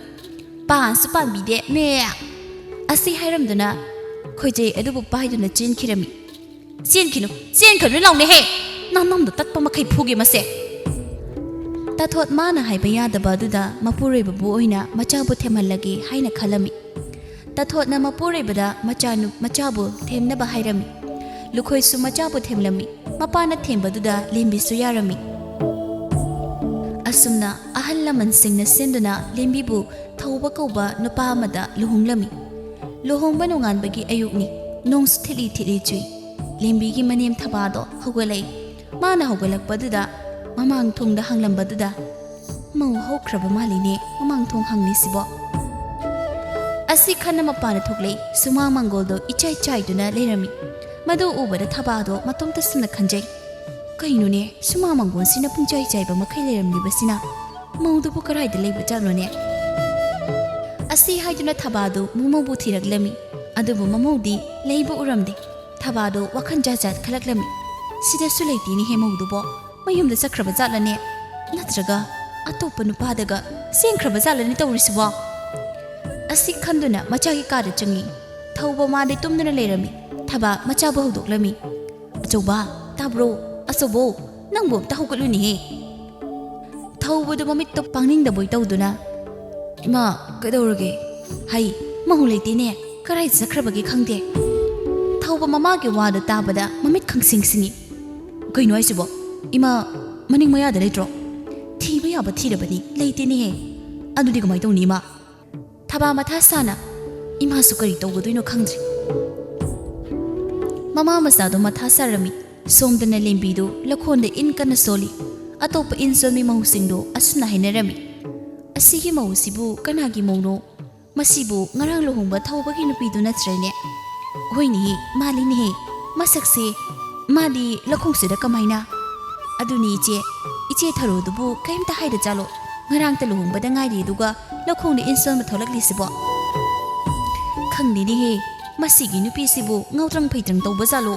ꯄꯥꯟꯁꯨ ꯄꯥꯟꯕꯤꯗꯦ ꯃꯦ꯫ ꯑꯁꯤ ꯍꯥꯏꯔꯝꯗꯨꯅ ꯈꯣꯏꯖꯩ ꯑꯗꯨꯕꯨ ꯄꯥꯏꯗꯨꯅ ꯆꯦꯟꯈꯤꯔꯝꯃꯤ꯫ "ꯆꯦꯟꯈꯤꯅꯨ, ꯆꯦꯟꯈꯤꯅꯨ ꯂꯥꯎꯅꯦꯍꯦ! ꯅꯅꯝꯗꯣ ꯇꯠꯄ ꯃꯈꯩ ꯐꯨꯒꯦ ꯃꯁꯦ!" ꯇꯥꯊꯣꯠ ꯃꯥꯅ ꯍꯥꯏꯕ ꯌꯥꯗꯕ ꯑꯗꯨꯗ ꯃꯄꯨꯔꯣꯏꯕꯕꯨ ꯑꯣꯏꯅ ꯃꯆꯥꯕꯨ ꯊꯦꯝꯍꯜꯂꯒꯦ ꯍꯥꯏꯅ ꯈꯜꯂꯝꯃꯤ꯫ ꯇꯥꯊꯣꯠꯅ ꯃꯄꯨꯔꯣꯏꯕꯗ ꯃꯆꯥꯅꯨ-, ꯃꯆꯥꯕꯨ ꯊꯦꯝꯅꯕ ꯍꯥꯏꯔꯝꯃꯤ꯫ ꯂꯨꯈꯣꯏꯁꯨ ꯃꯆꯥꯕꯨ ꯊꯦꯝꯂꯝꯃꯤ꯫ ꯃꯄꯥꯅ ꯊꯦꯝꯕꯗꯨꯗ ꯂꯦꯝꯕꯤꯁꯨ ꯌꯥꯔꯝꯃꯤ꯫ ꯑꯁꯨꯝꯅ ꯑꯍꯜ ꯂꯃꯟꯁꯤꯡꯅ ꯁꯤꯟꯗꯨꯅ ꯂꯦꯝꯕꯤꯕꯨ ꯊꯧꯕ ꯀꯧꯕ ꯅꯨꯄꯥ ꯑꯃꯗ ꯂꯨꯍꯣꯡꯂꯝꯃꯤ꯫ ꯂꯨꯍꯣꯡꯕ ꯅꯣꯡꯉꯥꯟꯕꯒꯤ ꯑꯌꯨꯛꯅꯤ꯫ ꯅꯣꯡꯁꯨ ꯊꯤꯠꯂꯤ ꯊꯤꯠꯂꯤ ꯆꯨꯏ꯫ ꯂꯦꯝꯕꯤꯒꯤ ꯃꯅꯦꯝ ꯊꯕꯥꯗꯣ ꯍꯧꯒꯠꯂꯛꯏ꯫ ꯃꯥꯅ ꯍꯧꯒꯠꯂꯛꯄꯗꯨꯗ ꯃꯃꯥꯡ ꯊꯣꯡꯗ ꯍꯥꯡꯂꯝꯕꯗꯨꯗ, "ꯃꯧ ꯍꯧꯈ꯭ꯔꯕ ꯃꯥꯜꯂꯤꯅꯦ ꯃꯃꯥꯡ ꯊꯣꯡ ꯍꯥꯡꯂꯤꯁꯤꯕꯣ?" ꯑꯁꯤ ꯈꯟꯅ ꯃꯄꯥꯟꯗ ꯊꯣꯛꯂꯛꯏ꯫ ꯁꯨꯃꯥꯡ ꯃꯥꯡꯒꯣꯜꯗꯣ ꯏꯆꯥꯏ ꯆꯥꯏꯗꯨꯅ ꯂꯩꯔꯝꯃꯤ꯫ ꯃꯗꯨ ꯎꯕꯗ ꯊꯕꯥꯗꯣ ꯃꯇꯣꯝꯇ ꯁꯨꯝꯅ ꯈꯟꯖꯩ, "ꯀꯩꯅꯣꯅꯦ, ꯁꯨꯃꯥꯡ ꯃꯥꯡꯒꯣꯜꯁꯤꯅ ꯄꯨꯡꯆꯥꯏ ꯆꯥꯏꯕ ꯃꯈꯩ ꯂꯩꯔꯝꯂꯤꯕꯁꯤꯅ? ꯃꯧꯗꯨꯕꯨ ꯀꯔꯥꯏꯗ ꯂꯩꯕ ꯖꯥꯠꯅꯣꯅꯦ?" ꯑꯁꯤ ꯍꯥꯏꯗꯨꯅ ꯊꯕꯥꯗꯨ ꯃꯃꯧꯕꯨ ꯊꯤꯔꯛꯂꯝꯃꯤ꯫ ꯑꯗꯨꯕꯨ ꯃꯃꯧꯗꯤ ꯂꯩꯕ ꯎꯔꯝꯗꯦ꯫ ꯊꯕꯥꯗꯨ ꯋꯥꯈꯜ ꯖꯥꯠ ꯖꯥꯠ ꯈꯜꯂꯛꯂꯝꯃꯤ꯫ "ꯁꯤꯗꯁꯨ ꯂꯩꯇꯦꯅꯦꯍꯦ ꯃꯧꯗꯨꯕꯣ꯫ ꯃꯌꯨꯝꯗ ꯆꯠꯈ꯭ꯔꯕ ꯖꯥꯠꯂꯅꯦ? ꯅꯠꯇ꯭ꯔꯒ ꯑꯇꯣꯞꯄ ꯅꯨꯄꯥꯗꯒ ꯆꯦꯟꯈ꯭ꯔꯕ ꯖꯥꯠꯂꯅꯦ ꯇꯧꯔꯤꯁꯤꯕꯣ?" ꯑꯁꯤ ꯈꯟꯗꯨꯅ ꯃꯆꯥꯒꯤ ꯀꯥꯗ ꯆꯪꯉꯤ꯫ ꯊꯧꯕ ꯃꯥꯗꯤ ꯇꯨꯝꯗꯨꯅ ꯂꯩꯔꯝꯃꯤ꯫ ꯊꯕꯥ ꯃꯆꯥꯕꯨ ꯍꯧꯗꯣꯛꯂꯝꯃꯤ꯫ "ꯑꯆꯧꯕ, ꯇꯥꯕ꯭ꯔꯣ? ꯑꯆꯧꯕꯧ, ꯅꯪꯕꯨ ꯑꯝꯇ ꯍꯧꯒꯠꯂꯨꯅꯦꯍꯦ!" ꯊꯧꯕꯗꯨ ꯃꯃꯤꯠꯇꯣ ꯄꯥꯡꯅꯤꯡꯗꯕꯣꯏ ꯇꯧꯗꯨꯅ, "ꯏꯃꯥ, ꯀꯩꯗꯧꯔꯒꯦ? ꯍꯩ, ꯃꯧ ꯂꯩꯇꯦꯅꯦ, ꯀꯔꯥꯏ ꯆꯠꯈ꯭ꯔꯕꯒꯦ ꯈꯪꯗꯦ?" ꯊꯧꯕ ꯃꯃꯥꯒꯤ ꯋꯥꯗꯨ ꯇꯥꯕꯗ ꯃꯃꯤꯠ ꯈꯪꯁꯤꯡ ꯁꯤꯡꯉꯤ꯫ "ꯀꯩꯅꯣ ꯍꯥꯏꯁꯤꯕꯣ? ꯏꯃꯥ ꯃꯅꯤꯡ ꯃꯌꯥꯗ ꯂꯩꯇ꯭ꯔꯣ? ꯊꯤꯕ ꯌꯥꯕ ꯊꯤꯔꯕꯅꯤ, ꯂꯩꯇꯦꯅꯦꯍꯦ꯫ ꯑꯗꯨꯗꯤ ꯀꯃꯥꯏ ꯇꯧꯅꯤ ꯏꯃꯥ?" ꯊꯕꯥ ꯃꯊꯥ ꯁꯥꯅ, ꯏꯃꯥꯁꯨ ꯀꯔꯤ ꯇꯧꯒꯗꯣꯏꯅꯣ ꯈꯪꯗ꯭ꯔꯦ꯫ ꯃꯃꯥ ꯃꯆꯥꯗꯣ ꯃꯊꯥ ꯁꯥꯔꯝꯃꯤ꯫ ꯁꯣꯝꯗꯅ ꯂꯦꯝꯕꯤꯗꯨ ꯂꯧꯈꯣꯟꯗ ꯏꯟ ꯀꯟꯅ ꯁꯣꯜꯂꯤ꯫ ꯑꯇꯣꯞꯄ ꯏꯟ ꯁꯣꯟꯕꯤ ꯃꯧꯁꯤꯡꯗꯣ ꯑꯁꯨꯝꯅ ꯍꯥꯏꯅꯔꯝꯃꯤ, "ꯑꯁꯤꯒꯤ ꯃꯧꯁꯤꯕꯨ ꯀꯅꯥꯒꯤ ꯃꯧꯅꯣ? ꯃꯁꯤꯕꯨ ꯉꯔꯥꯡ ꯂꯨꯍꯣꯡꯕ ꯊꯧꯕꯒꯤ ꯅꯨꯄꯤꯗꯨ ꯅꯠꯇ꯭ꯔꯅꯦ? ꯍꯣꯏꯅꯦꯍꯦ, ꯃꯥꯅꯤꯅꯦꯍꯦ꯫ ꯃꯁꯛꯁꯦ, ꯃꯥꯗꯤ ꯂꯧꯈꯣꯡꯁꯤꯗ ꯀꯃꯥꯏꯅ? ꯑꯗꯨꯅꯤ ꯏꯆꯦ, ꯏꯆꯦ ꯊꯔꯣꯗꯨꯕꯨ ꯀꯔꯤꯝꯇ ꯍꯥꯏꯗ ꯖꯥꯠꯂꯣ? ꯉꯔꯥꯡꯇ ꯂꯨꯍꯣꯡꯕꯗ ꯉꯥꯏꯔꯤ ꯑꯗꯨꯒ ꯂꯧꯈꯣꯡꯗ ꯏꯟ ꯁꯣꯟꯕ ꯊꯣꯛꯂꯛꯂꯤꯁꯤꯕꯣ? ꯈꯪꯗꯦꯅꯦꯍꯦ, ꯃꯁꯤꯒꯤ ꯅꯨꯄꯤꯁꯤꯕꯨ ꯉꯥꯎꯇ꯭ꯔꯪ ꯐꯩꯇ꯭ꯔꯪ ꯇꯧꯕ ꯖꯥꯠꯂꯣ?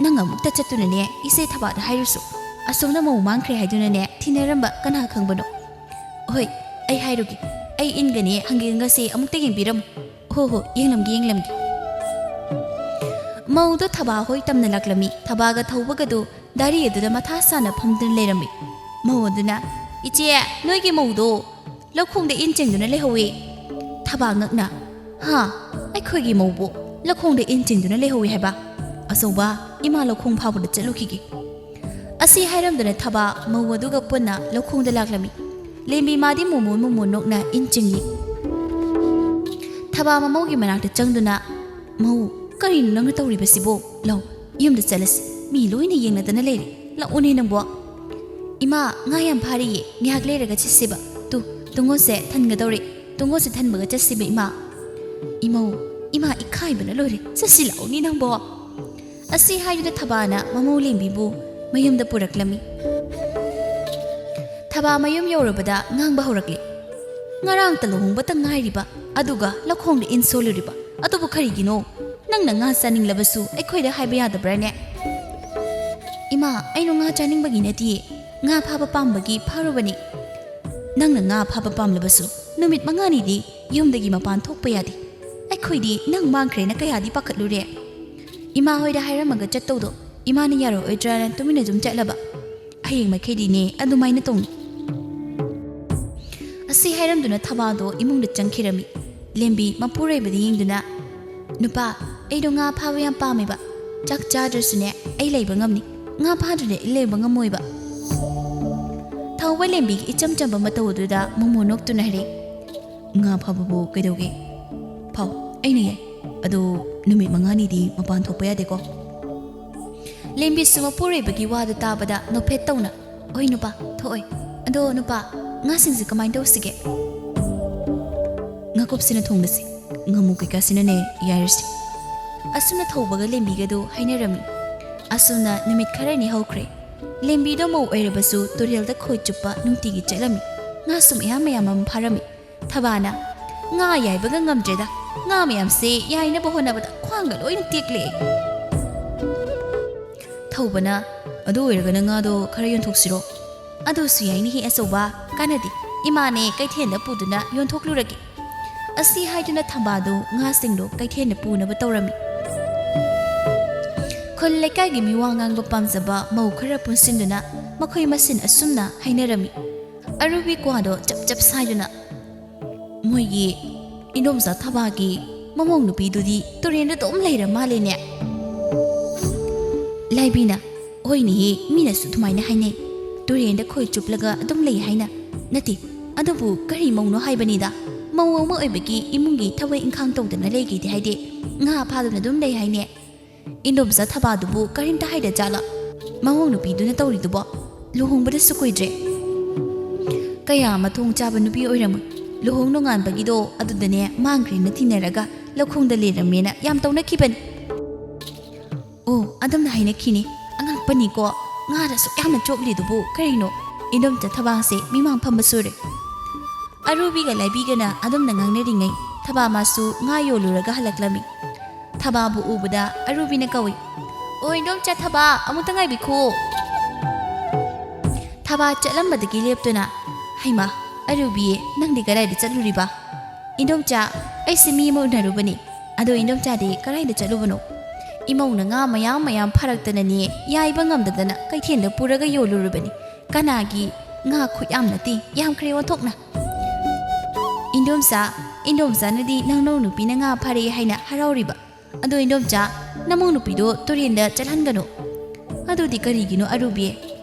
ꯅꯪ ꯑꯃꯨꯛꯇ ꯆꯠꯇꯨꯅꯅꯦ ꯏꯆꯦ ꯊꯕꯥꯗ ꯍꯥꯏꯔꯨꯁꯨ꯫ ꯑꯁꯣꯝꯗ ꯃꯧ ꯃꯥꯡꯈ꯭ꯔꯦ ꯍꯥꯏꯗꯨꯅꯅꯦ ꯊꯤꯅꯔꯝꯕ ꯀꯅꯥ ꯈꯪꯕꯅꯣ?" "ꯍꯣꯏ, ꯑꯩ ꯍꯥꯏꯔꯨꯒꯦ꯫ ꯑꯩ ꯏꯟꯒꯅꯤ, ꯍꯪꯒꯦꯟꯒꯁꯦ ꯑꯃꯨꯛꯇ ꯌꯦꯡꯕꯤꯔꯝꯃꯨ꯫ ꯍꯣ ꯍꯣ, ꯌꯦꯡꯂꯝꯒꯦ, ꯌꯦꯡꯂꯝꯒꯦ꯫ ꯃꯧꯗꯣ ꯊꯕꯥ ꯍꯣꯏ ꯇꯝꯅ ꯂꯥꯛꯂꯝꯃꯤ꯫ ꯊꯕꯥꯒ ꯊꯧꯕꯒꯗꯨ ꯗꯥꯔꯤ ꯑꯗꯨꯗ ꯃꯊꯥ ꯁꯥꯅ ꯐꯝꯗꯨꯅ ꯂꯩꯔꯝꯃꯤ꯫ ꯃꯧ ꯑꯗꯨꯅ, "ꯏꯆꯦ, ꯅꯣꯏꯒꯤ ꯃꯧꯗꯣ ꯂꯧꯈꯣꯡꯗ ꯏꯟ ꯆꯤꯡꯗꯨꯅ ꯂꯩꯍꯧꯋꯤ꯫" ꯊꯕꯥ ꯉꯛꯅ, "ꯍꯥ? ꯑꯩꯈꯣꯏꯒꯤ ꯃꯧꯕꯨ ꯂꯧꯈꯣꯡꯗ ꯏꯟ ꯆꯤꯡꯗꯨꯅ ꯂꯩꯍꯧꯋꯤ ꯍꯥꯏꯕ? ꯑꯆꯧꯕ, ꯏꯃꯥ ꯂꯧꯈꯣꯡ ꯐꯥꯎꯕꯗ ꯆꯠꯂꯨꯈꯤꯒꯦ꯫" ꯑꯁꯤ ꯍꯥꯏꯔꯝꯗꯨꯅ ꯊꯕꯥ ꯃꯧ ꯑꯗꯨꯒ ꯄꯨꯟꯅ ꯂꯧꯈꯣꯡꯗ ꯂꯥꯛꯂꯝꯃꯤ꯫ ꯂꯦꯝꯕꯤ ꯃꯥꯗꯤ ꯃꯣꯃꯣꯟ ꯃꯣꯃꯣꯟ ꯅꯣꯛꯅ ꯏꯟ ꯆꯤꯡꯂꯤ꯫ ꯊꯕꯥ ꯃꯃꯧꯒꯤ ꯃꯅꯥꯛꯇ ꯆꯪꯗꯨꯅ, "ꯃꯧ, ꯀꯔꯤꯅꯣ ꯅꯪꯅ ꯇꯧꯔꯤꯕꯁꯤꯕꯣ? ꯂꯧ, ꯌꯨꯝꯗ ꯆꯠꯂꯁꯤ꯫ ꯃꯤ ꯂꯣꯏꯅ ꯌꯦꯡꯅꯗꯅ ꯂꯩꯔꯦ꯫ ꯂꯥꯛꯑꯣꯅꯦ ꯅꯪꯕꯣ꯫" "ꯏꯃꯥ, ꯉꯥ ꯌꯥꯝ ꯐꯥꯔꯤꯌꯦ꯫ ꯉꯥꯏꯍꯥꯛ ꯂꯩꯔꯒ ꯆꯠꯁꯤꯕ꯫ ꯇꯨ, ꯇꯨꯡꯒꯣꯠꯁꯦ ꯊꯟꯒꯗꯧꯔꯦ꯫ ꯇꯨꯡꯒꯣꯠꯁꯦ ꯊꯟꯕꯒ ꯆꯠꯁꯤꯕ, ꯏꯃꯥ꯫" "ꯏꯃꯧ, ꯏꯃꯥ ꯏꯀꯥꯏꯕꯅ ꯂꯣꯏꯔꯦ꯫ ꯆꯠꯁꯤ ꯂꯥꯛꯑꯣꯅꯦ ꯅꯪꯕꯣ꯫" ꯑꯁꯤ ꯍꯥꯏꯗꯨꯅ ꯊꯕꯥꯅ ꯃꯃꯧ ꯂꯦꯝꯕꯤꯕꯨ ꯃꯌꯨꯝꯗ ꯄꯨꯔꯛꯂꯝꯃꯤ꯫ ꯊꯕꯥ ꯃꯌꯨꯝ ꯌꯧꯔꯕꯗ ꯉꯥꯡꯕ ꯍꯧꯔꯛꯂꯤ꯫ "ꯉꯔꯥꯡꯇ ꯂꯨꯍꯣꯡꯕꯇ ꯉꯥꯏꯔꯤꯕ, ꯑꯗꯨꯒ ꯂꯧꯈꯣꯡꯗ ꯏꯟ ꯁꯣꯜꯂꯨꯔꯤꯕ, ꯑꯗꯨꯕꯨ ꯀꯔꯤꯒꯤꯅꯣ? ꯅꯪꯅ ꯉꯥ ꯆꯥꯅꯤꯡꯂꯕꯁꯨ ꯑꯩꯈꯣꯏꯗ ꯍꯥꯏꯕ ꯌꯥꯗꯕ꯭ꯔꯥꯅꯦ?" "ꯏꯃꯥ, ꯑꯩꯅ ꯉꯥ ꯆꯥꯅꯤꯡꯕꯒꯤ ꯅꯠꯇꯤꯌꯦ, ꯉꯥ ꯐꯥꯕ ꯄꯥꯝꯕꯒꯤ ꯐꯥꯔꯨꯕꯅꯤ꯫" "ꯅꯪꯅ ꯉꯥ ꯐꯥꯕ ꯄꯥꯝꯂꯕꯁꯨ ꯅꯨꯃꯤꯠ ꯃꯉꯥꯅꯤꯗꯤ ꯌꯨꯝꯗꯒꯤ ꯃꯄꯥꯟ ꯊꯣꯛꯄ ꯌꯥꯗꯦ꯫ ꯑꯩꯈꯣꯏꯗꯤ ꯅꯪ ꯃꯥꯡꯈ꯭ꯔꯦꯅ ꯀꯌꯥꯗꯤ ꯄꯥꯈꯠꯂꯨꯔꯦ꯫ ꯏꯃꯥ ꯍꯣꯏꯗ ꯍꯥꯏꯔꯝꯃꯒ ꯆꯠꯇꯧꯗꯣ ꯏꯃꯥꯅ ꯌꯥꯔꯛꯑꯣꯏꯗ꯭ꯔꯥꯅ ꯇꯨꯃꯤꯟꯅ ꯑꯗꯨꯝ ꯆꯠꯂꯕ꯫ ꯍꯌꯦꯡ ꯃꯈꯩꯗꯤꯅꯦ ꯑꯗꯨꯃꯥꯏꯅ ꯇꯧꯅꯤ꯫" ꯑꯁꯤ ꯍꯥꯏꯔꯝꯗꯨꯅ ꯊꯕꯥꯗꯣ ꯏꯃꯨꯡꯗ ꯆꯪꯈꯤꯔꯝꯃꯤ꯫ ꯂꯦꯝꯕꯤ ꯃꯄꯨꯔꯣꯏꯕꯗ ꯌꯦꯡꯗꯨꯅ, "ꯅꯨꯄꯥ, ꯑꯩꯗꯣ ꯉꯥ ꯐꯥꯕ ꯌꯥꯝ ꯄꯥꯝꯃꯦꯕ꯫ ꯆꯥꯛ ꯆꯥꯗ꯭ꯔꯁꯨꯅꯦ ꯑꯩ ꯂꯩꯕ ꯉꯝꯅꯤ꯫ ꯉꯥ ꯐꯥꯗ꯭ꯔꯗꯤ ꯑꯩ ꯂꯩꯕ ꯉꯝꯃꯣꯏꯕ꯫" ꯊꯧꯕ ꯂꯦꯝꯕꯤꯒꯤ ꯏꯆꯝ ꯆꯝꯕ ꯃꯇꯧ ꯑꯗꯨꯗ ꯃꯣꯃꯣ ꯅꯣꯛꯇꯨꯅ ꯍꯥꯏꯔꯛꯏ, "ꯉꯥ ꯐꯥꯕꯕꯨ ꯀꯩꯗꯧꯒꯦ? ꯐꯥꯎ, ꯑꯩꯅ ꯌꯥꯏ꯫ ꯑꯗꯣ ꯅꯨꯃꯤꯠ ꯃꯉꯥꯅꯤꯗꯤ ꯃꯄꯥꯟ ꯊꯣꯛꯄ ꯌꯥꯗꯦꯀꯣ?" ꯂꯦꯝꯕꯤꯁꯨ ꯃꯄꯨꯔꯣꯏꯕꯒꯤ ꯋꯥꯗꯨ ꯇꯥꯕꯗ ꯅꯣꯛꯐꯦꯠ ꯇꯧꯅ, "ꯍꯣꯏ ꯅꯨꯄꯥ, ꯊꯣꯛꯑꯣꯏ꯫ ꯑꯗꯣ ꯅꯨꯄꯥ, ꯉꯥꯁꯤꯡꯁꯦ ꯀꯃꯥꯏꯅ ꯇꯧꯁꯤꯒꯦ?" "ꯉꯥꯀꯨꯞꯁꯤꯅ ꯊꯣꯡꯂꯁꯤ, ꯉꯥꯃꯨ ꯀꯩꯀꯥꯁꯤꯅꯅꯦ ꯌꯥꯏꯔꯁꯤ꯫" ꯑꯁꯨꯝꯅ ꯊꯧꯕꯒ ꯂꯦꯝꯕꯤꯒꯗꯨ ꯍꯥꯏꯅꯔꯝꯃꯤ꯫ ꯑꯁꯨꯝꯅ ꯅꯨꯃꯤꯠ ꯈꯔꯅꯤ ꯍꯧꯈ꯭ꯔꯦ꯫ ꯂꯦꯝꯕꯤꯗꯣ ꯃꯧ ꯑꯣꯏꯔꯕꯁꯨ ꯇꯨꯔꯦꯜꯗ ꯈꯣꯏ ꯆꯨꯞꯄ ꯅꯨꯡꯇꯤꯒꯤ ꯆꯠꯂꯝꯃꯤ꯫ ꯉꯥꯁꯨ ꯃꯌꯥꯝ ꯃꯌꯥꯝ ꯑꯃ ꯐꯥꯔꯝꯃꯤ꯫ ꯊꯕꯥꯅ, "ꯉꯥ ꯌꯥꯏꯕꯒ ꯉꯝꯗ꯭ꯔꯦꯗ꯫ ꯉꯥ ꯃꯌꯥꯝꯁꯦ ꯌꯥꯏꯅꯕ ꯍꯣꯠꯅꯕꯗ ꯈ꯭ꯋꯥꯡꯒ ꯂꯣꯏꯅ ꯇꯦꯛꯂꯦ꯫" ꯊꯧꯕꯅ, "ꯑꯗꯨ ꯑꯣꯏꯔꯒꯅ ꯉꯥꯗꯣ ꯈꯔ ꯌꯣꯟꯊꯣꯛꯁꯤꯔꯣ?" "ꯑꯗꯨꯁꯨ ꯌꯥꯏꯅꯦꯍꯦ ꯑꯆꯧꯕ, ꯀꯥꯟꯅꯗꯦ꯫ "ꯏꯃꯥꯅꯦ, ꯀꯩꯊꯦꯜꯗ ꯄꯨꯗꯨꯅ ꯌꯣꯟꯊꯣꯛꯂꯨꯔꯒꯦ"꯫ ꯑꯁꯤ ꯍꯥꯏꯗꯨꯅ ꯊꯝꯕꯥꯜꯗꯨ ꯉꯥꯁꯤꯡꯗꯣ ꯀꯩꯊꯦꯜꯗ ꯄꯨꯅꯕ ꯇꯧꯔꯝꯃꯤ꯫ ꯈꯨꯜ ꯂꯩꯀꯥꯏꯒꯤ ꯃꯤꯋꯥ ꯉꯥꯡꯕ ꯄꯥꯝꯖꯕ ꯃꯧ ꯈꯔ ꯄꯨꯟꯁꯤꯟꯗꯨꯅ ꯃꯈꯣꯏ ꯃꯁꯦꯟ ꯑꯁꯨꯝꯅ ꯍꯥꯏꯅꯔꯝꯃꯤ꯫ ꯑꯔꯨꯕꯤ ꯀ꯭ꯋꯥꯗꯣ ꯆꯞ ꯆꯞ ꯁꯥꯏꯗꯨꯅ, "ꯃꯣꯏꯒꯤ ꯏꯟꯗꯣꯝꯆꯥ ꯊꯕꯥꯒꯤ ꯃꯃꯧ ꯅꯨꯄꯤꯗꯨꯗꯤ ꯇꯨꯔꯦꯟꯗ ꯑꯗꯨꯝ ꯂꯩꯔ ꯃꯥꯜꯂꯦꯅꯦ"꯫ ꯂꯥꯏꯕꯤꯅ, "ꯍꯣꯏꯅꯦꯍꯦ, ꯃꯤꯅꯁꯨ ꯑꯗꯨꯃꯥꯏꯅ ꯍꯥꯏꯅꯩ, ꯇꯨꯔꯦꯟꯗ ꯈꯣꯏ ꯆꯨꯞꯂꯒ ꯑꯗꯨꯝ ꯂꯩ ꯍꯥꯏꯅ꯫ ꯅꯠꯇꯦ, ꯑꯗꯨꯕꯨ ꯀꯔꯤ ꯃꯧꯅꯣ ꯍꯥꯏꯕꯅꯤꯗ, ꯃꯧ ꯑꯃ ꯑꯣꯏꯕꯒꯤ ꯏꯃꯨꯡꯒꯤ ꯊꯕꯛ ꯏꯪꯈꯥꯡ ꯇꯧꯗꯅ ꯂꯩꯒꯦꯗꯤ ꯍꯥꯏꯗꯦ, ꯉꯥ ꯐꯥꯗꯨꯅ ꯑꯗꯨꯝ ꯂꯩ ꯍꯥꯏꯅꯦ꯫ ꯏꯟꯗꯣꯝꯆꯥ ꯊꯕꯥꯗꯨꯕꯨ ꯀꯔꯤꯝꯇ ꯍꯥꯏꯗ ꯖꯥꯠꯂ? ꯃꯃꯧ ꯅꯨꯄꯤꯗꯨꯅ ꯇꯧꯔꯤꯗꯨꯕꯣ? ꯂꯨꯍꯣꯡꯕꯗꯁꯨ ꯀꯨꯏꯗ꯭ꯔꯦ꯫ ꯀꯌꯥ ꯃꯊꯣꯡ ꯆꯥꯕ ꯅꯨꯄꯤ ꯑꯣꯏꯔꯝꯃꯣꯏ꯫ ꯂꯨꯍꯣꯡ ꯅꯣꯡꯉꯥꯟꯕꯒꯤꯗꯣ ꯑꯗꯨꯗꯅꯦ ꯃꯥꯡꯈ꯭ꯔꯦꯅ ꯊꯤꯅꯔꯒ ꯂꯧꯈꯣꯡꯗ ꯂꯩꯔꯝꯃꯦꯅ ꯌꯥꯝ ꯇꯧꯅꯈꯤꯕꯅꯤ"꯫ "ꯑꯣ, ꯑꯗꯨꯝꯅ ꯍꯥꯏꯅꯈꯤꯅꯤ꯫ ꯑꯉꯛꯄꯅꯤꯀꯣ, ꯉꯥꯗ ꯑꯁꯨꯛ ꯌꯥꯝꯅ ꯆꯣꯞꯂꯤꯗꯨꯕꯨ ꯀꯔꯤꯅꯣ? ꯏꯟꯗꯣꯝꯆꯥ ꯊꯕꯥꯁꯦ ꯃꯤꯃꯥꯡ ꯐꯝꯕ ꯁꯨꯔꯦ"꯫ ꯑꯔꯨꯕꯤꯒ ꯂꯥꯏꯕꯤꯒꯅ ꯑꯗꯨꯝꯅ ꯉꯥꯡꯅꯔꯤꯉꯩ ꯊꯕꯥ ꯃꯥꯁꯨ ꯉꯥ ꯌꯣꯜꯂꯨꯔꯒ ꯍꯜꯂꯛꯂꯝꯃꯤ꯫ ꯊꯕꯥꯕꯨ ꯎꯕꯗ ꯑꯔꯨꯕꯤꯅ ꯀꯧꯏ, "ꯑꯣ, ꯏꯟꯗꯣꯝꯆꯥ ꯊꯕꯥ, ꯑꯃꯨꯛꯇ ꯉꯥꯏꯕꯤꯈꯣ"꯫ ꯊꯕꯥ ꯆꯠꯂꯝꯕꯗꯒꯤ ꯂꯦꯞꯇꯨꯅ, "ꯍꯩꯃꯥ, ꯑꯔꯨꯕꯤ, ꯅꯪꯗꯤ ꯀꯗꯥꯏꯗ ꯆꯠꯂꯨꯔꯤꯕ?" "ꯏꯟꯗꯣꯝꯆꯥ, ꯑꯩꯁꯦ ꯃꯤ ꯑꯃ ꯎꯅꯔꯨꯕꯅꯤ"꯫ "ꯑꯗꯣ ꯏꯟꯗꯣꯝꯆꯥꯗꯤ ꯀꯗꯥꯏꯗ ꯆꯠꯂꯨꯕꯅꯣ?" "ꯏꯃꯧꯅ ꯉꯥ ꯃꯌꯥꯝ ꯃꯌꯥꯝ ꯐꯥꯔꯛꯇꯅꯅꯦ, ꯌꯥꯏꯕ ꯉꯝꯗꯗꯅ ꯀꯩꯊꯦꯜꯗ ꯄꯨꯔꯒ ꯌꯣꯜꯂꯨꯔꯕꯅꯤ"꯫ "ꯀꯅꯥꯒꯤ ꯉꯥ ꯈꯨꯠ ꯌꯥꯝ ꯅꯠꯇꯦ, ꯌꯥꯝꯈ꯭ꯔꯦ ꯑꯣꯟꯊꯣꯛꯅ"꯫ "ꯏꯟꯗꯣꯝꯆꯥ, ꯏꯟꯗꯣꯝꯆꯥꯅꯗꯤ ꯅꯪꯅꯧ ꯅꯨꯄꯤꯅ ꯉꯥ ꯐꯥꯔꯛꯑꯦ ꯍꯥꯏꯅ ꯍꯔꯥꯎꯔꯤꯕ꯫ ꯑꯗꯣ ꯏꯟꯗꯣꯝꯆꯥ, ꯅꯃꯧ ꯅꯨꯄꯤꯗꯣ ꯇꯨꯔꯦꯟꯗ ꯆꯠꯍꯟꯒꯅꯨ"꯫ "ꯑꯗꯨꯗꯤ ꯀꯔꯤꯒꯤꯅꯣ ꯑꯔꯨꯕꯤ?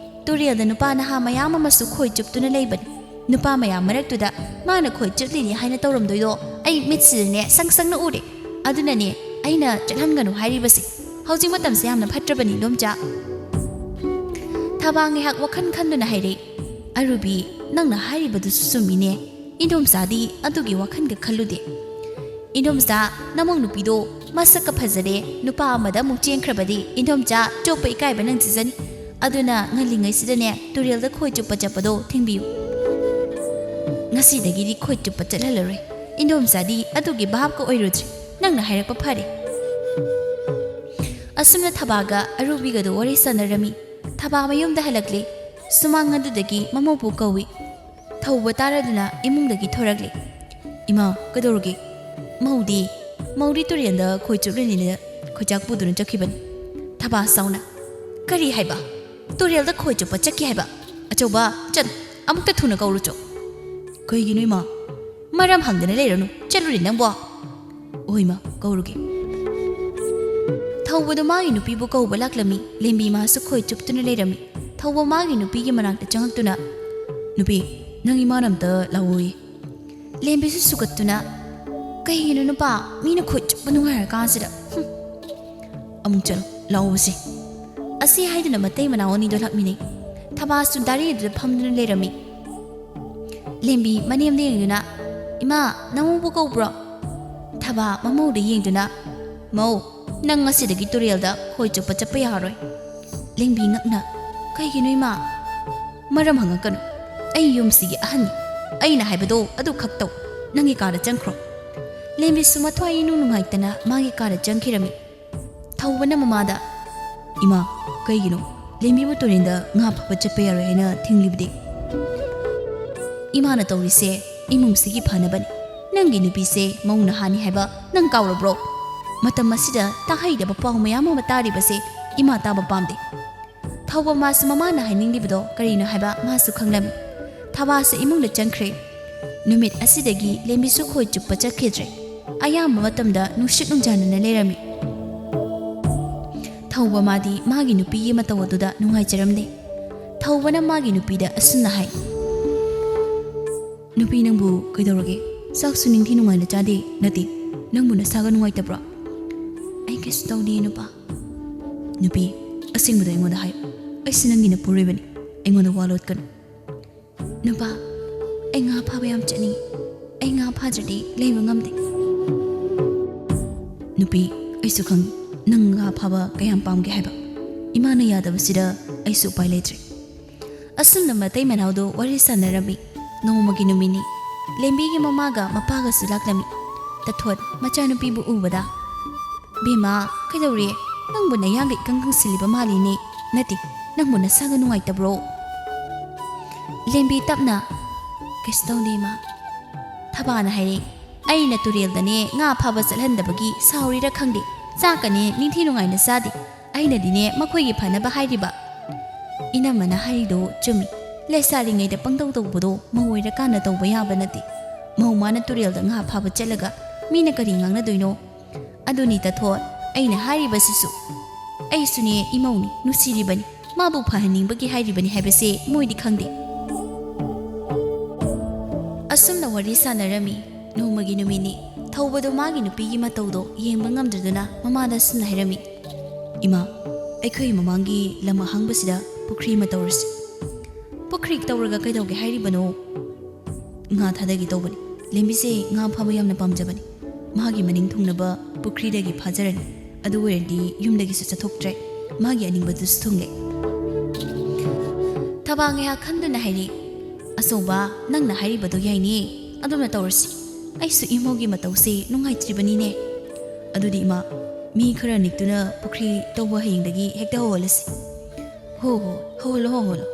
ꯇꯨꯔꯦꯜꯗ ꯅꯨꯄꯥ ꯅꯍꯥ ꯃꯌꯥꯝ ꯑꯃꯁꯨ ꯈꯣꯏ ꯆꯨꯞꯇꯨꯅ ꯂꯩꯕꯅꯤ꯫ ꯅꯨꯄꯥ ꯃꯌꯥꯝ ꯃꯔꯛꯇꯨꯗ ꯃꯥꯅ ꯈꯣꯏ ꯆꯨꯞꯂꯤꯅꯤ ꯍꯥꯏꯅ ꯇꯧꯔꯝꯗꯣꯏꯗꯣ ꯑꯩ ꯃꯤꯠꯁꯤꯗꯅꯦ ꯁꯪ ꯁꯪꯅ ꯎꯔꯦ꯫ ꯑꯗꯨꯅꯅꯦ ꯑꯩꯅ ꯆꯠꯍꯟꯒꯅꯨ ꯍꯥꯏꯔꯤꯕꯁꯦ꯫ ꯍꯧꯖꯤꯛ ꯃꯇꯝꯁꯦ ꯌꯥꯝꯅ ꯐꯠꯇ꯭ꯔꯕꯅꯤ ꯏꯟꯗꯣꯝꯆꯥ"꯫ ꯊꯕꯥ ꯉꯥꯏꯍꯥꯛ ꯋꯥꯈꯜ ꯈꯟꯗꯨꯅ ꯍꯥꯏꯔꯛꯏ, "ꯑꯔꯨꯕꯤ, ꯅꯪꯅ ꯍꯥꯏꯔꯤꯕꯗꯨꯁꯨ ꯆꯨꯝꯃꯤꯅꯦ꯫ ꯏꯟꯗꯣꯝꯆꯥꯗꯤ ꯑꯗꯨꯒꯤ ꯋꯥꯈꯜꯒ ꯈꯜꯂꯨꯗꯦ"꯫ "ꯏꯟꯗꯣꯝꯆꯥ, ꯅꯃꯧ ꯅꯨꯄꯤꯗꯣ ꯃꯁꯛꯀ ꯐꯖꯔꯦ, ꯅꯨꯄꯥ ꯑꯃꯗ ꯑꯃꯨꯛ ꯆꯦꯟꯈ꯭ꯔꯕꯗꯤ ꯏꯟꯗꯣꯝꯆꯥ ꯆꯣꯞꯄ ꯏꯀꯥꯏꯕ ꯅꯪ ꯆꯤꯖꯅꯤ꯫ ꯑꯗꯨꯅ ꯉꯜꯂꯤꯉꯩꯁꯤꯗꯅꯦ ꯇꯨꯔꯦꯜꯗ ꯈꯣꯏ ꯆꯨꯞꯄ ꯆꯠꯄꯗꯣ ꯊꯤꯡꯕꯤꯌꯨ"꯫ "ꯉꯁꯤꯗꯒꯤꯗꯤ ꯈꯣꯏ ꯆꯨꯞꯄ ꯆꯠꯍꯜꯂꯔꯣꯏ꯫ ꯏꯟꯗꯣꯝꯆꯥꯗꯤ ꯑꯗꯨꯒꯤ ꯚꯥꯞꯀ ꯑꯣꯏꯔꯨꯗ꯭ꯔꯤ꯫ ꯅꯪꯅ ꯍꯥꯏꯔꯛꯄ ꯐꯔꯦ"꯫ ꯑꯁꯨꯝꯅ ꯊꯕꯥꯒ ꯑꯔꯨꯕꯤꯒꯗꯨ ꯋꯥꯔꯤ ꯁꯥꯟꯅꯔꯝꯃꯤ꯫ ꯊꯕꯥ ꯃꯌꯨꯝꯗ ꯍꯜꯂꯛꯂꯦ꯫ ꯁꯨꯃꯥꯡ ꯑꯗꯨꯗꯒꯤ ꯃꯃꯧꯕꯨ ꯀꯧꯏ꯫ ꯊꯧꯕ ꯇꯥꯔꯗꯨꯅ ꯏꯃꯨꯡꯗꯒꯤ ꯊꯣꯔꯛꯂꯦ꯫ "ꯏꯃꯥ, ꯀꯩꯗꯧꯔꯒꯦ?" "ꯃꯧꯗꯤ, ꯃꯧꯗꯤ ꯇꯨꯔꯦꯜꯗ ꯈꯣꯏ ꯆꯨꯞꯂꯤꯅꯤꯅ ꯈꯣꯏꯆꯥꯛ ꯄꯨꯗꯨꯅ ꯆꯠꯈꯤꯕꯅꯤ"꯫ ꯊꯕꯥ ꯁꯥꯎꯅ, "ꯀꯔꯤ ꯍꯥꯏꯕ? ꯇꯨꯔꯦꯜꯗ ꯈꯣꯏ ꯆꯨꯞꯄ ꯆꯠꯈꯤ ꯍꯥꯏꯕ? ꯑꯆꯧꯕ, ꯆꯠ, ꯑꯃꯨꯛꯇ ꯊꯨꯅ ꯀꯧꯔꯨꯆꯣ"꯫ "ꯀꯩꯒꯤꯅꯣ ꯏꯃꯥ?" "ꯃꯔꯝ ꯍꯪꯗꯅ ꯂꯩꯔꯅꯨ, ꯆꯠꯂꯨꯅꯦ ꯅꯪꯕꯣ"꯫ "ꯍꯣꯏ ꯏꯃꯥ, ꯀꯧꯔꯨꯒꯦ"꯫ ꯊꯧꯕꯗꯣ ꯃꯥꯒꯤ ꯅꯨꯄꯤꯕꯨ ꯀꯧꯕ ꯂꯥꯛꯂꯝꯃꯤ꯫ ꯂꯦꯝꯕꯤ ꯃꯥꯁꯨ ꯈꯣꯏ ꯆꯨꯞꯇꯨꯅ ꯂꯩꯔꯝꯃꯤ꯫ ꯊꯧꯕ ꯃꯥꯒꯤ ꯅꯨꯄꯤꯒꯤ ꯃꯅꯥꯛꯇ ꯆꯪꯉꯛꯇꯨꯅ, "ꯅꯨꯄꯤ, ꯅꯪ ꯏꯃꯥꯅ ꯑꯝꯇ ꯂꯥꯛꯑꯣꯌꯦ"꯫ ꯂꯦꯝꯕꯤꯁꯨ ꯁꯨꯒꯠꯇꯨꯅ, "ꯀꯩꯒꯤꯅꯣ ꯅꯨꯄꯥ, ꯃꯤꯅ ꯈꯣꯏ ꯆꯨꯞꯄ ꯅꯨꯡꯉꯥꯏꯔꯀꯥꯟꯁꯤꯗ? ꯍꯨꯝ꯫ ꯑꯃꯨꯛ ꯆꯠꯂꯣ, ꯂꯥꯛꯑꯣꯁꯦ"꯫ ꯑꯁꯤ ꯍꯥꯏꯗꯨꯅ ꯃꯇꯩ ꯃꯅꯥꯎ ꯑꯅꯤꯗꯣ ꯂꯥꯛꯃꯤꯟꯅꯩ꯫ ꯊꯕꯥꯁꯨ ꯗꯥꯔꯤꯗꯨꯗ ꯐꯝꯗꯨꯅ ꯂꯩꯔꯝꯃꯤ꯫ ꯂꯦꯝꯕꯤ ꯃꯅꯦꯝꯗ ꯌꯦꯡꯗꯨꯅ, "ꯏꯃꯥ, ꯅꯃꯧꯕꯨ ꯀꯧꯕ꯭ꯔꯣ?" ꯊꯕꯥ ꯃꯃꯧꯗ ꯌꯦꯡꯗꯨꯅ, "ꯃꯧ, ꯅꯪ ꯉꯁꯤꯗꯒꯤ ꯇꯨꯔꯦꯜꯗ ꯈꯣꯏ ꯆꯨꯞꯄ ꯆꯠꯄ ꯌꯥꯔꯣꯏ"꯫ ꯂꯦꯝꯕꯤ ꯉꯛꯅ, "ꯀꯩꯒꯤꯅꯣ ꯏꯃꯥ?" "ꯃꯔꯝ ꯍꯪꯉꯛꯀꯅꯨ꯫ ꯑꯩ ꯌꯨꯝꯁꯤꯒꯤ ꯑꯍꯟꯅꯤ꯫ ꯑꯩꯅ ꯍꯥꯏꯕꯗꯣ ꯑꯗꯨ ꯈꯛ ꯇꯧ꯫ ꯅꯪꯒꯤ ꯀꯥꯗ ꯆꯪꯈ꯭ꯔꯣ"꯫ ꯂꯦꯝꯕꯤꯁꯨ ꯃꯊ꯭ꯋꯥꯏ ꯏꯅꯨꯡ ꯅꯨꯡꯉꯥꯏꯇꯅ ꯃꯥꯒꯤ ꯀꯥꯗ ꯆꯪꯈꯤꯔꯝꯃꯤ꯫ ꯊꯧꯕꯅ ꯃꯃꯥꯗ, "ꯏꯃꯥ, ꯀꯩꯒꯤꯅꯣ ꯂꯦꯝꯕꯤꯕꯨ ꯇꯨꯔꯦꯜꯗ ꯉꯥ ꯐꯥꯕ ꯆꯠꯄ ꯌꯥꯔꯣꯏ ꯍꯥꯏꯅ ꯊꯤꯡꯂꯤꯕꯗꯤ? ꯏꯃꯥꯅ ꯇꯧꯔꯤꯁꯦ ꯏꯃꯨꯡꯁꯤꯒꯤ ꯐꯅꯕꯅꯤ꯫ ꯅꯪꯒꯤ ꯅꯨꯄꯤꯁꯦ ꯃꯧ ꯅꯍꯥꯅꯤ ꯍꯥꯏꯕ ꯅꯪ ꯀꯥꯎꯔꯕ꯭ꯔꯣ? ꯃꯇꯝ ꯑꯁꯤꯗ ꯇꯥꯍꯩꯗꯕ ꯄꯥꯎ ꯃꯌꯥꯝ ꯑꯃ ꯇꯥꯔꯤꯕꯁꯦ ꯏꯃꯥ ꯇꯥꯕ ꯄꯥꯝꯗꯦ"꯫ ꯊꯧꯕ ꯃꯥꯁꯨ ꯃꯃꯥꯅ ꯍꯥꯏꯅꯤꯡꯂꯤꯕꯗꯣ ꯀꯔꯤꯅꯣ ꯍꯥꯏꯕ ꯃꯥꯁꯨ ꯈꯪꯂꯝꯃꯤ꯫ ꯊꯕꯥꯁꯨ ꯏꯃꯨꯡꯗ ꯆꯪꯈ꯭ꯔꯦ꯫ ꯅꯨꯃꯤꯠ ꯑꯁꯤꯗꯒꯤ ꯂꯦꯝꯕꯤꯁꯨ ꯈꯣꯏ ꯆꯨꯞꯄ ꯆꯠꯈꯤꯗ꯭ꯔꯦ꯫ ꯑꯌꯥꯝꯕ ꯃꯇꯝꯗ ꯅꯨꯡꯁꯤꯠ ꯅꯨꯡꯖꯥꯅꯅ ꯂꯩꯔꯝꯃꯤ꯫ ꯊꯧꯕ ꯃꯥꯗꯤ ꯃꯥꯒꯤ ꯅꯨꯄꯤꯒꯤ ꯃꯇꯧ ꯑꯗꯨꯗ ꯅꯨꯡꯉꯥꯏꯖꯔꯝꯗꯦ꯫ ꯊꯧꯕꯅ ꯃꯥꯒꯤ ꯅꯨꯄꯤꯗ ꯑꯁꯨꯝꯅ ꯍꯥꯏ, "ꯅꯨꯄꯤ, ꯅꯪꯕꯨ ꯀꯩꯗꯧꯔꯒꯦ? ꯆꯥꯛꯁꯨ ꯅꯤꯡꯊꯤ ꯅꯨꯡꯉꯥꯏꯅ ꯆꯥꯗꯦ, ꯅꯠꯇꯦ, ꯅꯪꯕꯨ ꯅꯁꯥꯒ ꯅꯨꯡꯉꯥꯏꯇꯕ꯭ꯔꯣ?" "ꯑꯩ ꯀꯩꯁꯨ ꯇꯧꯗꯦ, ꯅꯨꯄꯥ"꯫ "ꯅꯨꯄꯤ, ꯑꯁꯦꯡꯕꯗꯣ ꯑꯩꯉꯣꯟꯗ ꯍꯥꯏꯌꯨ꯫ ꯑꯩꯁꯨ ꯅꯪꯒꯤ ꯅꯄꯨꯔꯣꯏꯕꯅꯤ꯫ ꯑꯩꯉꯣꯟꯗ ꯋꯥ ꯂꯣꯠꯀꯅꯨ"꯫ "ꯅꯨꯄꯥ, ꯑꯩ ꯉꯥ ꯐꯥꯕ ꯌꯥꯝ ꯆꯠꯅꯤꯡꯉꯤ꯫ ꯑꯩ ꯉꯥ ꯐꯥꯗ꯭ꯔꯗꯤ ꯂꯩꯕ ꯉꯝꯗꯦ"꯫ "ꯅꯨꯄꯤ, ꯑꯩꯁꯨ ꯈꯪꯉꯤ ꯅꯪ ꯉꯥ ꯐꯥꯕ ꯀꯌꯥꯝ ꯄꯥꯝꯒꯦ ꯍꯥꯏꯕ꯫ ꯏꯃꯥꯅ ꯌꯥꯗꯕꯁꯤꯗ ꯑꯩꯁꯨ ꯎꯄꯥꯏ ꯂꯩꯇ꯭ꯔꯦ"꯫ ꯑꯁꯨꯝꯅ ꯃꯇꯩ ꯃꯅꯥꯎꯗꯨ ꯋꯥꯔꯤ ꯁꯥꯟꯅꯔꯝꯃꯤ꯫ ꯅꯣꯡꯃꯒꯤ ꯅꯨꯃꯤꯠꯅꯤ꯫ ꯂꯦꯝꯕꯤꯒꯤ ꯃꯃꯥꯒ ꯃꯄꯥꯒꯁꯨ ꯂꯥꯛꯂꯝꯃꯤ꯫ ꯇꯊꯣꯠ ꯃꯆꯥꯅꯨꯄꯤꯕꯨ ꯎꯕꯗ, "ꯕꯦꯝꯃ, ꯀꯩꯗꯧꯔꯦ? ꯅꯪꯕꯨ ꯅꯌꯥꯒ ꯏꯀꯪ ꯀꯪꯁꯤꯜꯂꯤꯕ ꯃꯥꯜꯂꯤꯅꯦ꯫ ꯅꯠꯇꯦ, ꯅꯪꯕꯨ ꯅꯁꯥꯒ ꯅꯨꯡꯉꯥꯏꯇꯕ꯭ꯔꯣ?" ꯂꯦꯝꯕꯤ ꯇꯞꯅ, "ꯀꯩꯁꯨ ꯇꯧꯗꯦ, ꯏꯃꯥ꯫" ꯊꯕꯥꯅ ꯍꯥꯏꯔꯛꯏ, "ꯑꯩꯅ ꯇꯨꯔꯦꯜꯗꯅꯦ ꯉꯥ ꯐꯥꯕ ꯆꯠꯍꯟꯗꯕꯒꯤ ꯁꯥꯎꯔꯤꯔꯥ ꯈꯪꯗꯦ, ꯆꯥꯛꯀꯅꯦ ꯅꯤꯡꯊꯤ ꯅꯨꯡꯉꯥꯏꯅ ꯆꯥꯗꯦ꯫ ꯑꯩꯅꯗꯤꯅꯦ ꯃꯈꯣꯏꯒꯤ ꯐꯅꯕ ꯍꯥꯏꯔꯤꯕ꯫" ꯏꯅꯝꯃꯅ ꯍꯥꯏꯔꯤꯗꯣ ꯆꯨꯝꯃꯤ꯫ ꯂꯩꯁꯥꯔꯤꯉꯩꯗ ꯄꯪꯇꯧ ꯇꯧꯕꯗꯣ ꯃꯧ ꯑꯣꯏꯔꯀꯥꯟꯗ ꯇꯧꯕ ꯌꯥꯕ ꯅꯠꯇꯦ꯫ ꯃꯧ ꯃꯥꯅ ꯇꯨꯔꯦꯜꯗ ꯉꯥ ꯐꯥꯕ ꯆꯠꯂꯒ ꯃꯤꯅ ꯀꯔꯤ ꯉꯥꯡꯅꯗꯣꯏꯅꯣ? ꯑꯗꯨꯅꯤ ꯇꯥꯊꯣꯠ, ꯑꯩꯅ ꯍꯥꯏꯔꯤꯕꯁꯤꯁꯨ꯫ ꯑꯩꯁꯨꯅꯦ ꯏꯃꯧꯅꯤ, ꯅꯨꯡꯁꯤꯔꯤꯕꯅꯤ, ꯃꯥꯕꯨ ꯐꯍꯟꯅꯤꯡꯕꯒꯤ ꯍꯥꯏꯔꯤꯕꯅꯤ ꯍꯥꯏꯕꯁꯦ ꯃꯣꯏꯗꯤ ꯈꯪꯗꯦ꯫ ꯑꯁꯨꯝꯅ ꯋꯥꯔꯤ ꯁꯥꯟꯅꯔꯝꯃꯤ꯫ ꯅꯣꯡꯃꯒꯤ ꯅꯨꯃꯤꯠꯅꯤ꯫ ꯊꯧꯕꯗꯣ ꯃꯥꯒꯤ ꯅꯨꯄꯤꯒꯤ ꯃꯇꯧꯗꯣ ꯌꯦꯡꯕ ꯉꯝꯗ꯭ꯔꯗꯨꯅ ꯃꯃꯥꯗ ꯑꯁꯨꯝꯅ ꯍꯥꯏꯔꯝꯃꯤ, "ꯏꯃꯥ, ꯑꯩꯈꯣꯏ ꯃꯃꯥꯡꯒꯤ ꯂꯝ ꯑꯍꯥꯡꯕꯁꯤꯗ ꯄꯨꯈ꯭ꯔꯤ ꯑꯃ ꯇꯧꯔꯁꯤ꯫" "ꯄꯨꯈ꯭ꯔꯤ ꯇꯧꯔꯒ ꯀꯩꯗꯧꯒꯦ ꯍꯥꯏꯔꯤꯕꯅꯣ?" "ꯉꯥ ꯊꯥꯗꯒꯦ ꯇꯧꯕꯅꯤ꯫ ꯂꯦꯝꯕꯤꯁꯦ ꯉꯥ ꯐꯥꯕ ꯌꯥꯝꯅ ꯄꯥꯝꯖꯕꯅꯤ꯫ ꯃꯥꯒꯤ ꯃꯅꯤꯡ ꯊꯨꯡꯅꯕ ꯄꯨꯈ꯭ꯔꯤꯗꯒꯤ ꯐꯥꯖꯔꯅꯤ꯫ ꯑꯗꯨ ꯑꯣꯏꯔꯗꯤ ꯌꯨꯝꯗꯒꯤꯁꯨ ꯆꯠꯊꯣꯛꯇ꯭ꯔꯦ꯫ ꯃꯥꯒꯤ ꯑꯅꯤꯡꯕꯗꯨꯁꯨ ꯊꯨꯡꯂꯦ꯫" ꯊꯕꯥ ꯉꯥꯏꯍꯥꯛ ꯈꯟꯗꯨꯅ ꯍꯥꯏꯔꯤ, "ꯑꯆꯧꯕ, ꯅꯪꯅ ꯍꯥꯏꯔꯤꯕꯗꯣ ꯌꯥꯏꯅꯦ꯫ ꯑꯗꯨꯝꯅ ꯇꯧꯔꯁꯤ꯫ ꯑꯩꯁꯨ ꯏꯃꯧꯒꯤ ꯃꯇꯧꯁꯦ ꯅꯨꯡꯉꯥꯏꯇ꯭ꯔꯤꯕꯅꯤꯅꯦ꯫ ꯑꯗꯨꯗꯤ ꯏꯃꯥ, ꯃꯤ ꯈꯔ ꯅꯤꯛꯇꯨꯅ ꯄꯨꯈ꯭ꯔꯤ ꯇꯧꯕ ꯍꯌꯦꯡꯗꯒꯤ ꯍꯦꯛꯇ ꯍꯧꯍꯜꯂꯁꯤ꯫" "ꯍꯣ ꯍꯣ, ꯍꯧꯍꯜꯂꯣ, ꯍꯧꯍꯜꯂꯣ꯫"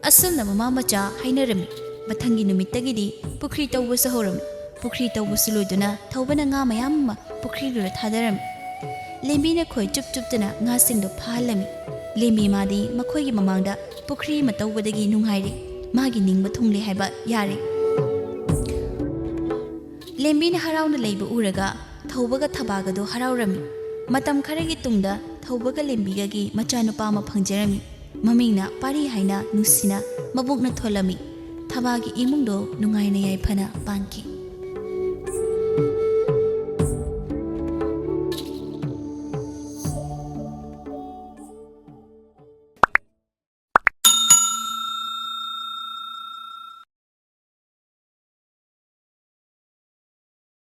ꯑꯁꯨꯝꯅ ꯃꯃꯥ ꯃꯆꯥ ꯍꯥꯏꯅꯔꯝꯃꯤ꯫ ꯃꯊꯪꯒꯤ ꯅꯨꯃꯤꯠꯇꯒꯤꯗꯤ ꯄꯨꯈ꯭ꯔꯤ ꯇꯧꯕꯁꯨ ꯍꯧꯔꯝꯃꯤ꯫ ꯄꯨꯈ꯭ꯔꯤ ꯇꯧꯕꯁꯨ ꯂꯣꯏꯗꯨꯅ ꯊꯧꯕꯅ ꯉꯥ ꯃꯌꯥꯝ ꯑꯃ ꯄꯨꯈ꯭ꯔꯤꯗꯨꯗ ꯊꯥꯗꯔꯝꯃꯤ꯫ ꯂꯦꯝꯕꯤꯅ ꯈꯣꯏ ꯆꯨꯞ ꯆꯨꯞꯇꯨꯅ ꯉꯥꯁꯤꯡꯗꯨ ꯐꯥꯍꯜꯂꯝꯃꯤ꯫ ꯂꯦꯝꯕꯤ ꯃꯥꯗꯤ ꯃꯈꯣꯏꯒꯤ ꯃꯃꯥꯡꯗ ꯄꯨꯈ꯭ꯔꯤ ꯑꯃ ꯇꯧꯕꯗꯒꯤ ꯅꯨꯡꯉꯥꯏꯔꯦ꯫ ꯃꯥꯒꯤ ꯅꯤꯡꯕ ꯊꯨꯡꯂꯦ ꯍꯥꯏꯕ ꯌꯥꯔꯦ꯫ ꯂꯦꯝꯕꯤꯅ ꯍꯔꯥꯎꯅ ꯂꯩꯕ ꯎꯔꯒ ꯊꯧꯕꯒ ꯊꯕꯥꯒꯗꯣ ꯍꯔꯥꯎꯔꯝꯃꯤ꯫ ꯃꯇꯝ ꯈꯔꯒꯤ ꯇꯨꯡꯗ ꯊꯧꯕꯒ ꯂꯦꯝꯕꯤꯒꯒꯤ ꯃꯆꯥꯅꯨꯄꯥ ꯑꯃ ꯐꯪꯖꯔꯝꯃꯤ꯫ ꯃꯃꯤꯡꯅ ꯄꯥꯔꯤ ꯍꯥꯏꯅ ꯅꯨꯡꯁꯤꯅ ꯃꯕꯨꯛꯅ ꯊꯣꯜꯂꯝꯃꯤ꯫ ꯊꯕꯥꯒꯤ ꯏꯃꯨꯡꯗꯣ ꯅꯨꯡꯉꯥꯏꯅ ꯌꯥꯏꯐꯅ ꯄꯥꯟꯈꯤ꯫